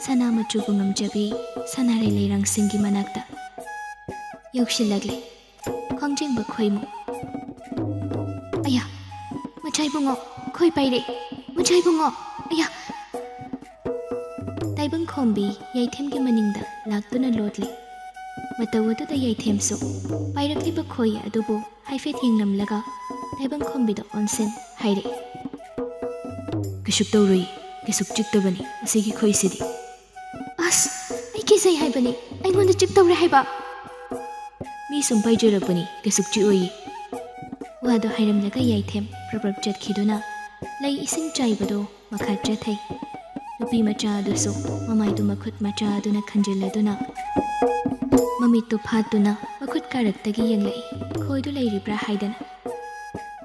ꯁꯅꯥ ꯃꯆꯨꯕꯨ ꯉꯝꯖꯕꯤ ꯁꯅꯥꯔꯩ ꯂꯩꯔꯥꯡꯁꯤꯡꯒꯤ ꯃꯅꯥꯛꯇ ꯌꯧꯁꯤꯜꯂꯛꯂꯦ ꯈꯣꯡꯖꯤꯡꯕ ꯈꯣꯏꯃꯨ꯫ ꯑꯌꯥ! ꯃꯆꯥꯏꯕꯨꯡꯉꯣ! ꯈꯣꯏ ꯄꯥꯏꯔꯦ! ꯃꯆꯥꯏꯕꯨꯡꯉꯣ! ꯑꯌꯥ! ꯇꯥꯏꯕꯪ ꯈꯣꯝꯕꯤ ꯌꯥꯏꯊꯦꯝꯒꯤ ꯃꯅꯤꯡꯗ ꯂꯥꯛꯇꯨꯅ ꯂꯣꯠꯂꯤ꯫ ꯃꯇꯧ ꯑꯗꯨꯗ ꯌꯥꯏꯊꯦꯝꯁꯨ ꯄꯥꯏꯔꯛꯂꯤꯕ ꯈꯣꯏ ꯑꯗꯨꯕꯨ ꯍꯥꯏꯐꯦꯠ ꯌꯦꯡꯂꯝꯂꯒ ꯇꯥꯏꯕꯪꯈꯣꯝꯕꯤꯗ ꯑꯣꯟꯁꯤꯟ ꯍꯥꯏꯔꯛꯏ꯫ "ꯀꯩꯁꯨ ꯇꯧꯔꯨꯏ, ꯀꯩꯁꯨ ꯆꯤꯛꯇꯕꯅꯤ ꯑꯁꯤꯒꯤ ꯈꯣꯏꯁꯤꯗꯤ꯫" "ꯑꯁ, ꯑꯩ ꯀꯤꯖꯩ ꯍꯥꯏꯕꯅꯤ, ꯑꯩꯉꯣꯟꯗ ꯆꯤꯛꯇꯧꯔꯦ ꯍꯥꯏꯕ꯫" "ꯃꯤ ꯁꯨꯝ ꯄꯥꯏꯖꯔꯛꯄꯅꯤ, ꯀꯩꯁꯨ ꯆꯤꯛꯑꯣꯏꯌꯦ꯫" ꯋꯥꯗꯣ ꯍꯥꯏꯔꯝꯂꯒ ꯌꯥꯏꯊꯦꯝ ꯄ꯭ꯔꯞ ꯄ꯭ꯔꯞ ꯆꯠꯈꯤꯗꯨꯅ ꯂꯩ ꯏꯁꯤꯡ ꯆꯥꯏꯕꯗꯣ ꯃꯈꯥ ꯆꯠꯊꯩ꯫ ꯅꯨꯄꯤ ꯃꯆꯥ ꯑꯗꯨꯁꯨ ꯃꯃꯥꯏꯗꯨ ꯃꯈꯨꯠ ꯃꯆꯥ ꯑꯗꯨꯅ ꯈꯟꯖꯤꯜꯂꯗꯨꯅ ꯃꯃꯤꯠꯇꯨ ꯐꯥꯠꯇꯨꯅ ꯃꯈꯨꯠ ꯀꯥꯔꯛꯇꯒꯤ ꯌꯦꯡꯂꯛꯏ, ꯈꯣꯏꯗꯨ ꯂꯩꯔꯤꯕ꯭ꯔꯥ ꯍꯥꯏꯗꯅ꯫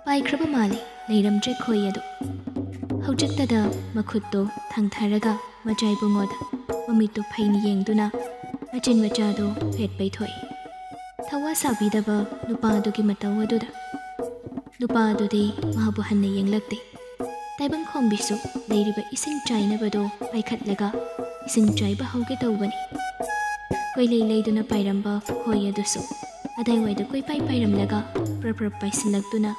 ꯄꯥꯏꯈ꯭ꯔꯕ ꯃꯥꯜꯂꯤ, ꯂꯩꯔꯝꯗ꯭ꯔꯦ ꯈꯣꯏ ꯑꯗꯨ꯫ ꯍꯧꯖꯤꯛꯇꯗ ꯃꯈꯨꯠꯇꯨ ꯊꯥꯡꯊꯔꯒ ꯃꯆꯥꯏꯕꯨꯡꯉꯣꯗ ꯃꯃꯤꯠꯇꯨ ꯐꯩꯅ ꯌꯦꯡꯗꯨꯅ ꯃꯆꯤꯟ ꯃꯆꯥꯗꯨ ꯐꯦꯠ ꯄꯩꯊꯣꯛꯏ꯫ ꯊꯋꯥ ꯁꯥꯕꯤꯗꯕ ꯅꯨꯄꯥ ꯑꯗꯨꯒꯤ ꯃꯇꯧ ꯑꯗꯨꯗ꯫ ꯅꯨꯄꯥ ꯑꯗꯨꯗꯤ ꯃꯥꯕꯨ ꯍꯟꯅ ꯌꯦꯡꯂꯛꯇꯦ꯫ ꯇꯥꯏꯕꯪꯈꯣꯝꯕꯤꯁꯨ ꯂꯩꯔꯤꯕ ꯏꯁꯤꯡ ꯆꯥꯏꯅꯕꯗꯨ ꯄꯥꯏꯈꯠꯂꯒ ꯏꯁꯤꯡ ꯆꯥꯏꯕ ꯍꯧꯒꯦ ꯇꯧꯕꯅꯤ꯫ ꯀꯣꯏꯂꯩ ꯂꯩꯗꯨꯅ ꯄꯥꯏꯔꯝꯕ ꯈꯣꯏ ꯑꯗꯨꯁꯨ ꯑꯗꯥꯏꯋꯥꯏꯗ ꯀꯣꯏꯄꯥꯏ ꯄꯥꯏꯔꯝꯂꯒ ꯄ꯭ꯔꯞ ꯄ꯭ꯔꯞ ꯄꯥꯏꯁꯤꯜꯂꯛꯇꯨꯅ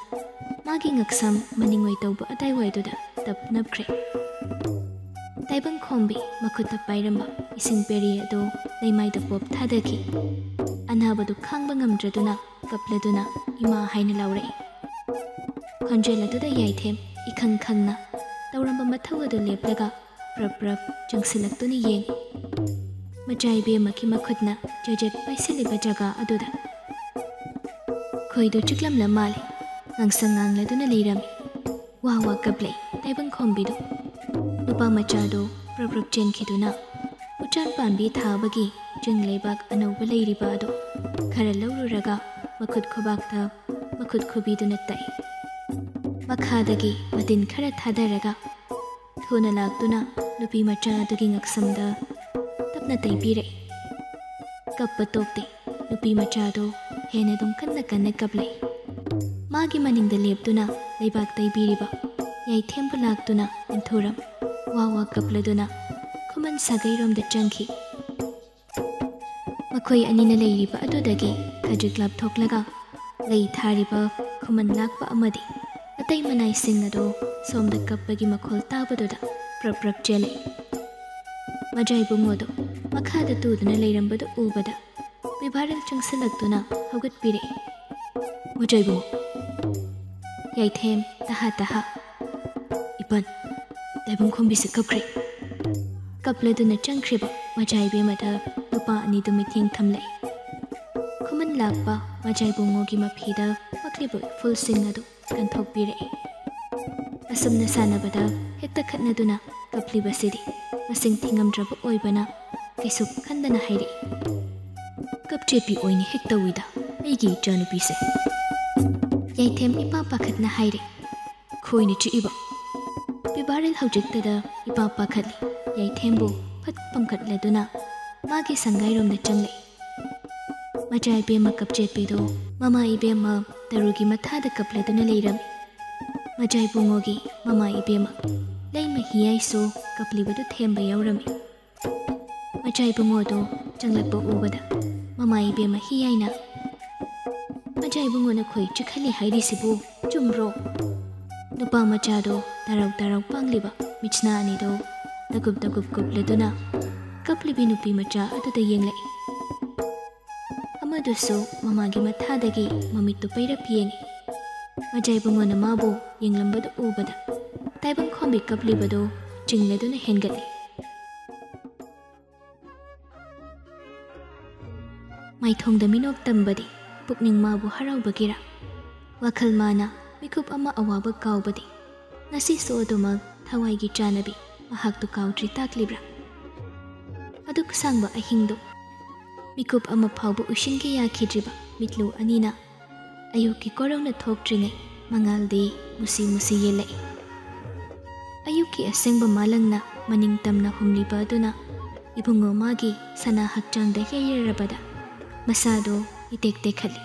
ꯃꯥꯒꯤ ꯉꯛꯁꯝ ꯃꯅꯤꯡꯋꯥꯏ ꯇꯧꯕ ꯑꯗꯥꯏꯋꯥꯏꯗꯨꯗ ꯇꯞ ꯅꯞꯈ꯭ꯔꯦ꯫ ꯇꯥꯏꯕꯪꯈꯣꯝꯕꯤ ꯃꯈꯨꯠꯇ ꯄꯥꯏꯔꯝꯕ ꯏꯁꯤꯡ ꯄꯦꯔꯤ ꯑꯗꯨ ꯂꯩꯃꯥꯏꯗ ꯄꯣꯞ ꯊꯥꯗꯈꯤ꯫ ꯑꯅꯥꯕꯗꯨ ꯈꯥꯡꯕ ꯉꯝꯗ꯭ꯔꯗꯨꯅ ꯀꯞꯂꯗꯨꯅ "ꯏꯃꯥ" ꯍꯥꯏꯅ ꯂꯥꯎꯔꯛꯏ꯫ ꯈꯣꯟꯖꯦꯜ ꯑꯗꯨꯗ ꯌꯥꯏꯊꯦꯝ ꯏꯈꯪ ꯈꯪꯅ ꯇꯧꯔꯝꯕ ꯃꯊꯧ ꯑꯗꯨ ꯂꯦꯞꯂꯒ ꯄ꯭ꯔꯞ ꯄ꯭ꯔꯞ ꯆꯪꯁꯤꯜꯂꯛꯇꯨꯅ ꯌꯦꯡꯉꯤ꯫ ꯃꯆꯥ ꯏꯕꯦꯝꯃꯒꯤ ꯃꯈꯨꯠꯅ ꯆꯦꯖꯦꯠ ꯄꯥꯏꯁꯤꯜꯂꯤꯕ ꯖꯒꯥ ꯑꯗꯨꯗ ꯈꯣꯏꯗꯨ ꯆꯤꯛꯂꯝꯂ ꯃꯥꯜꯂꯤ꯫ ꯉꯥꯡꯁꯪ ꯉꯥꯡꯂꯗꯨꯅ ꯂꯩꯔꯝꯃꯤ꯫ ꯋꯥ ꯋꯥ ꯀꯞꯂꯛꯏ ꯇꯥꯏꯕꯪꯈꯣꯝꯕꯤꯗꯨ꯫ ꯅꯨꯄꯥ ꯃꯆꯥꯗꯨ ꯄ꯭ꯔꯞ ꯄ꯭ꯔꯞ ꯆꯦꯟꯈꯤꯗꯨꯅ ꯎꯆꯥꯟ ꯄꯥꯝꯕꯤ ꯊꯥꯕꯒꯤ ꯆꯤꯡ ꯂꯩꯕꯥꯛ ꯑꯅꯧꯕ ꯂꯩꯔꯤꯕ ꯑꯗꯨ ꯈꯔ ꯂꯧꯔꯨꯔꯒ ꯃꯈꯨꯠ ꯈꯨꯕꯥꯛꯇ ꯃꯈꯨꯠ ꯈꯨꯕꯤꯗꯨꯅ ꯇꯛꯏ꯫ ꯃꯈꯥꯗꯒꯤ ꯃꯇꯤꯟ ꯈꯔ ꯊꯥꯗꯔꯒ ꯊꯨꯅ ꯂꯥꯛꯇꯨꯅ ꯅꯨꯄꯤ ꯃꯆꯥ ꯑꯗꯨꯒꯤ ꯉꯛꯁꯝꯗ ꯇꯞꯅ ꯇꯩꯕꯤꯔꯛꯏ꯫ ꯀꯞꯄ ꯇꯣꯛꯇꯦ꯫ ꯅꯨꯄꯤ ꯃꯆꯥꯗꯨ ꯍꯦꯟꯅ ꯑꯗꯨꯝ ꯀꯟꯅ ꯀꯟꯅ ꯀꯞꯂꯛꯏ꯫ ꯃꯥꯒꯤ ꯃꯅꯤꯡꯗ ꯂꯦꯞꯇꯨꯅ ꯂꯩꯕꯥꯛ ꯇꯩꯕꯤꯔꯤꯕ ꯌꯥꯏꯊꯦꯝꯕꯨ ꯂꯥꯛꯇꯨꯅ ꯏꯟꯊꯨꯔꯝ ꯋꯥ ꯋꯥ ꯀꯞꯂꯗꯨꯅ ꯈꯨꯃꯟ ꯁꯥꯒꯩꯔꯣꯝꯗ ꯆꯪꯈꯤ꯫ ꯃꯈꯣꯏ ꯑꯅꯤꯅ ꯂꯩꯔꯤꯕ ꯑꯗꯨꯗꯒꯤ ꯈꯖꯤꯛ ꯂꯥꯞꯊꯣꯛꯂꯒ ꯂꯩ ꯊꯥꯔꯤꯕ ꯈꯨꯃꯟ ꯂꯥꯛꯄ ꯑꯃꯗꯤ ꯑꯇꯩ ꯃꯅꯥꯏꯁꯤꯡ ꯑꯗꯨ ꯁꯣꯝꯗ ꯀꯞꯄꯒꯤ ꯃꯈꯣꯜ ꯇꯥꯕꯗꯨꯗ ꯄ꯭ꯔꯞ ꯄ꯭ꯔꯞ ꯆꯦꯜꯂꯛꯏ꯫ ꯃꯖꯥ ꯏꯕꯨꯡꯉꯣꯗꯣ ꯃꯈꯥꯗ ꯇꯨꯗꯨꯅ ꯂꯩꯔꯝꯕꯗꯨ ꯎꯕꯗ ꯄꯤꯕꯥꯔꯦꯜ ꯆꯪꯁꯤꯜꯂꯛꯇꯨꯅ ꯍꯧꯒꯠꯄꯤꯔꯛꯏ꯫ "ꯃꯖꯥ ꯏꯕꯨꯡꯉꯣ!" ꯌꯥꯏꯊꯦꯝ ꯇꯍꯥ ꯇꯍꯥ, "ꯏꯄꯟ, ꯇꯥꯏꯕꯪꯈꯣꯝꯕꯤꯁꯦ ꯀꯞꯈ꯭ꯔꯦ!" ꯀꯞꯂꯗꯨꯅ ꯆꯪꯈ꯭ꯔꯤꯕ ꯃꯖꯥ ꯏꯕꯦꯝꯃꯗ ꯅꯨꯄꯥ ꯑꯅꯤꯗꯨ ꯃꯤꯠꯌꯦꯡ ꯊꯝꯂꯛꯏ꯫ ꯈꯨꯃꯟ ꯂꯥꯛꯄ ꯃꯖꯥ ꯏꯕꯨꯡꯉꯣꯒꯤ ꯃꯐꯤꯗ ꯄꯛꯂꯤꯕ ꯏꯐꯨꯜꯁꯤꯡ ꯑꯗꯨ ꯀꯟꯊꯣꯛꯄꯤꯔꯛꯏ꯫ ꯑꯁꯨꯝꯅ ꯁꯥꯟꯅꯕꯗ ꯍꯦꯛꯇ ꯈꯠꯅꯗꯨꯅ ꯀꯞꯂꯤꯕꯁꯤꯗꯤ ꯃꯁꯤꯡ ꯊꯤꯉꯝꯗ꯭ꯔꯕ ꯑꯣꯏꯕꯅ ꯀꯩꯁꯨ ꯈꯟꯗꯅ ꯍꯥꯏꯔꯛꯏ꯫ "ꯀꯞꯆꯦꯠꯄꯤ ꯑꯣꯏꯅ ꯍꯦꯛ ꯇꯧꯏꯗ ꯑꯩꯒꯤ ꯏꯆꯥꯅꯨꯄꯤꯁꯦ!" ꯌꯥꯏꯊꯦꯝ ꯏꯄꯥ ꯄꯥꯈꯠꯅ ꯍꯥꯏꯔꯦ꯫ ꯈꯣꯏꯅ ꯆꯤꯛꯏꯕ꯫ ꯄꯤꯕꯥꯔꯦꯜ ꯍꯧꯖꯤꯛꯇꯗ ꯏꯄꯥ ꯄꯥꯈꯠꯂꯤ꯫ ꯌꯥꯏꯊꯦꯝꯕꯨ ꯐꯠ ꯄꯝꯈꯠꯂꯗꯨꯅ ꯃꯥꯒꯤ ꯁꯪꯒꯥꯏꯔꯣꯝꯗ ꯆꯪꯂꯛꯏ꯫ ꯃꯖꯥ ꯏꯕꯦꯝꯃ ꯀꯞꯆꯦꯠꯄꯤꯗꯣ ꯃꯃꯥ ꯏꯕꯦꯝꯃ ꯇꯔꯨꯒꯤ ꯃꯊꯥꯗ ꯀꯞꯂꯗꯨꯅ ꯂꯩꯔꯝꯃꯤ꯫ ꯃꯖꯥ ꯏꯕꯨꯡꯉꯣꯒꯤ ꯃꯃꯥ ꯏꯕꯦꯝꯃ ꯂꯩꯃ ꯍꯤꯌꯥꯏꯁꯨ ꯀꯞꯂꯤꯕꯗꯨ ꯊꯦꯝꯕ ꯌꯥꯎꯔꯝꯃꯤ꯫ ꯃꯖꯥ ꯏꯕꯨꯡꯉꯣꯗꯣ ꯆꯪꯂꯛꯄ ꯎꯕꯗ ꯃꯃꯥ ꯏꯕꯦꯝꯃ ꯍꯤꯌꯥꯏꯅ, "ꯃꯖꯥ ꯏꯕꯨꯡꯉꯣꯅ ꯈꯣꯏ ꯆꯤꯛꯍꯜꯂꯤ ꯍꯥꯏꯔꯤꯁꯤꯕꯨ ꯆꯨꯝꯕ꯭ꯔꯣ?" ꯅꯨꯄꯥ ꯃꯆꯥꯗꯣ ꯇꯔꯥꯎ ꯇꯔꯥꯎ ꯄꯥꯡꯂꯤꯕ ꯃꯤꯠꯁꯅꯥ ꯑꯅꯤꯗꯣ ꯇꯒꯨꯞ ꯇꯒꯨꯞ ꯀꯨꯞꯂꯗꯨꯅ ꯀꯞꯂꯤꯕꯤ ꯅꯨꯄꯤ ꯃꯆꯥ ꯑꯗꯨꯗ ꯌꯦꯡꯂꯛꯏ꯫ ꯑꯃꯗꯨꯁꯨ ꯃꯃꯥꯒꯤ ꯃꯊꯥꯗꯒꯤ ꯃꯃꯤꯠꯇꯨ ꯄꯩꯔꯞ ꯌꯦꯡꯉꯤ꯫ ꯃꯖꯥ ꯏꯕꯨꯡꯉꯣꯅ ꯃꯥꯕꯨ ꯌꯦꯡꯂꯝꯕꯗꯨ ꯎꯕꯗ ꯇꯥꯏꯕꯪꯈꯣꯝꯕꯤ ꯀꯞꯂꯤꯕꯗꯨ ꯆꯤꯡꯂꯗꯨꯅ ꯍꯦꯟꯒꯠꯂꯤ꯫ ꯃꯥꯏꯊꯣꯡꯗ ꯃꯤꯅꯣꯛ ꯇꯝꯕꯗꯤ ꯄꯨꯛꯅꯤꯡ ꯃꯥꯕꯨ ꯍꯔꯥꯎꯕꯒꯤꯔꯥ? ꯋꯥꯈꯜ ꯃꯥꯅ ꯃꯤꯀꯨꯞ ꯑꯃ ꯑꯋꯥꯕ ꯀꯥꯎꯕꯗꯤ ꯉꯁꯤꯁꯨ ꯑꯗꯨꯃꯛ ꯊꯋꯥꯏꯒꯤ ꯆꯥꯅꯕꯤ ꯃꯍꯥꯛꯇꯨ ꯀꯥꯎꯗ꯭ꯔꯤ ꯇꯥꯛꯂꯤꯕ꯭ꯔꯥ? ꯑꯗꯨꯛ ꯁꯥꯡꯕ ꯑꯍꯤꯡꯗꯨ ꯃꯤꯀꯨꯞ ꯑꯃ ꯐꯥꯎꯕ ꯎꯏꯁꯤꯟꯒꯦ ꯌꯥꯈꯤꯗ꯭ꯔꯤꯕ ꯃꯤꯠꯂꯨ ꯑꯅꯤꯅ ꯑꯌꯨꯛꯀꯤ ꯀꯣꯔꯧꯅ ꯊꯣꯛꯇ꯭ꯔꯤꯉꯩ ꯃꯉꯥꯜꯗꯤ ꯃꯨꯁꯤ ꯃꯨꯁꯤ ꯌꯦꯜꯂꯛꯏ꯫ ꯑꯌꯨꯛꯀꯤ ꯑꯁꯦꯡꯕ ꯃꯥꯂꯪꯅ ꯃꯅꯤꯡ ꯇꯝꯅ ꯍꯨꯝꯂꯤꯕ ꯑꯗꯨꯅ ꯏꯕꯨꯡꯉꯣ ꯃꯥꯒꯤ ꯁꯅꯥ ꯍꯛꯆꯥꯡꯗ ꯌꯩꯔꯔꯕꯗ ꯃꯁꯥꯗꯣ ꯏꯇꯦꯛ ꯇꯦꯛꯈꯠꯂꯤ꯫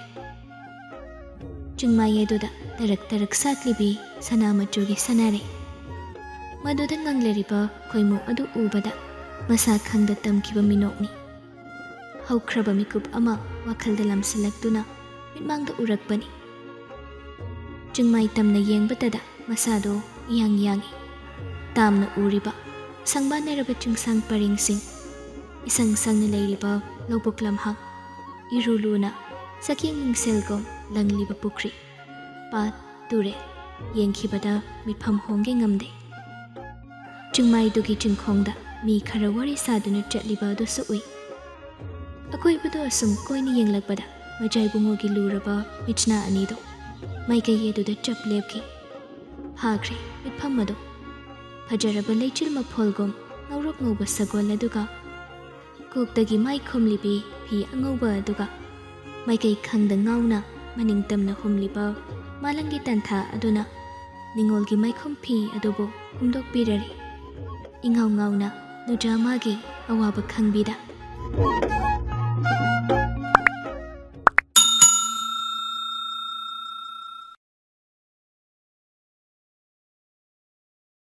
ꯆꯤꯡꯃꯥꯏ ꯑꯗꯨꯗ ꯇꯔꯛ ꯇꯔꯛ ꯁꯥꯠꯂꯤꯕꯤ ꯁꯅꯥ ꯃꯆꯨꯒꯤ ꯁꯅꯥꯔꯩ꯫ ꯃꯗꯨꯗ ꯉꯪꯂꯔꯤꯕ ꯈꯣꯏꯃꯨ ꯑꯗꯨ ꯎꯕꯗ ꯃꯁꯥ ꯈꯪꯗ ꯇꯝꯈꯤꯕ ꯃꯤꯅꯣꯛꯅꯤ꯫ ꯍꯧꯈ꯭ꯔꯕ ꯃꯤꯀꯨꯞ ꯑꯃ ꯋꯥꯈꯜꯗ ꯂꯥꯝꯁꯤꯜꯂꯛꯇꯨꯅ ꯃꯤꯠꯃꯥꯡꯗ ꯎꯔꯛꯄꯅꯤ꯫ ꯆꯤꯡꯃꯥꯏ ꯇꯝꯅ ꯌꯦꯡꯕꯇꯗ ꯃꯁꯥꯗꯣ ꯏꯌꯥꯡ ꯌꯥꯡꯏ꯫ ꯇꯥꯝꯅ ꯎꯔꯤꯕ ꯁꯪꯕꯥꯟꯅꯔꯕ ꯆꯤꯡꯁꯥꯡ ꯄꯔꯦꯡꯁꯤꯡ, ꯏꯁꯪ ꯁꯪꯅ ꯂꯩꯔꯤꯕ ꯂꯧꯕꯨꯛ ꯂꯝꯍꯥꯡ, ꯏꯔꯨ ꯂꯨꯅ ꯁꯛꯌꯦꯡ ꯃꯤꯡꯁꯦꯜꯒꯨꯝ ꯂꯪꯂꯤꯕ ꯄꯨꯈ꯭ꯔꯤ, ꯄꯥꯠ, ꯇꯨꯔꯦꯜ, ꯌꯦꯡꯈꯤꯕꯗ ꯃꯤꯠꯐꯝ ꯍꯣꯡꯒꯦ ꯉꯝꯗꯦ꯫ ꯆꯤꯡꯃꯥꯏꯗꯨꯒꯤ ꯆꯤꯡꯈꯣꯡꯗ ꯃꯤ ꯈꯔ ꯋꯥꯔꯤ ꯁꯥꯗꯨꯅ ꯆꯠꯂꯤꯕ ꯑꯗꯨꯁꯨ ꯎꯏ꯫ ꯑꯀꯣꯏꯕꯗꯣ ꯑꯁꯨꯝ ꯀꯣꯏꯅ ꯌꯦꯡꯂꯛꯄꯗ ꯃꯖꯥꯏꯕꯨꯡꯉꯣꯒꯤ ꯂꯨꯔꯕ ꯃꯤꯠꯁꯅꯥ ꯑꯅꯤꯗꯣ ꯃꯥꯏꯀꯩ ꯑꯗꯨꯗ ꯆꯞ ꯂꯦꯞꯈꯤ꯫ ꯐꯥꯈ꯭ꯔꯦ ꯃꯤꯠꯐꯝ ꯑꯗꯣ꯫ ꯐꯖꯔꯕ ꯂꯩꯆꯤꯜ ꯃꯐꯣꯜꯒꯨꯝ ꯉꯧꯔꯣꯛ ꯉꯧꯕ ꯁꯒꯣꯜ ꯑꯗꯨꯒ, ꯀꯣꯛꯇꯒꯤ ꯃꯥꯏ ꯈꯨꯝꯂꯤꯕꯤ ꯐꯤ ꯑꯉꯧꯕ ꯑꯗꯨꯒ, ꯃꯥꯏꯀꯩ ꯈꯪꯗ ꯉꯥꯎꯅ ꯃꯅꯤꯡ ꯇꯝꯅ ꯍꯨꯝꯂꯤꯕ ꯃꯥꯂꯪꯒꯤ ꯇꯟꯊꯥ ꯑꯗꯨꯅ ꯅꯤꯉꯣꯜꯒꯤ ꯃꯥꯏꯈꯨꯝ ꯐꯤ ꯑꯗꯨꯕꯨ ꯍꯨꯝꯗꯣꯛꯄꯤꯔꯔꯤ꯫ ꯏꯉꯥꯎ ꯉꯥꯎꯅ ꯅꯨꯖꯥ ꯃꯥꯒꯤ ꯑꯋꯥꯕ ꯈꯪꯕꯤꯗ꯫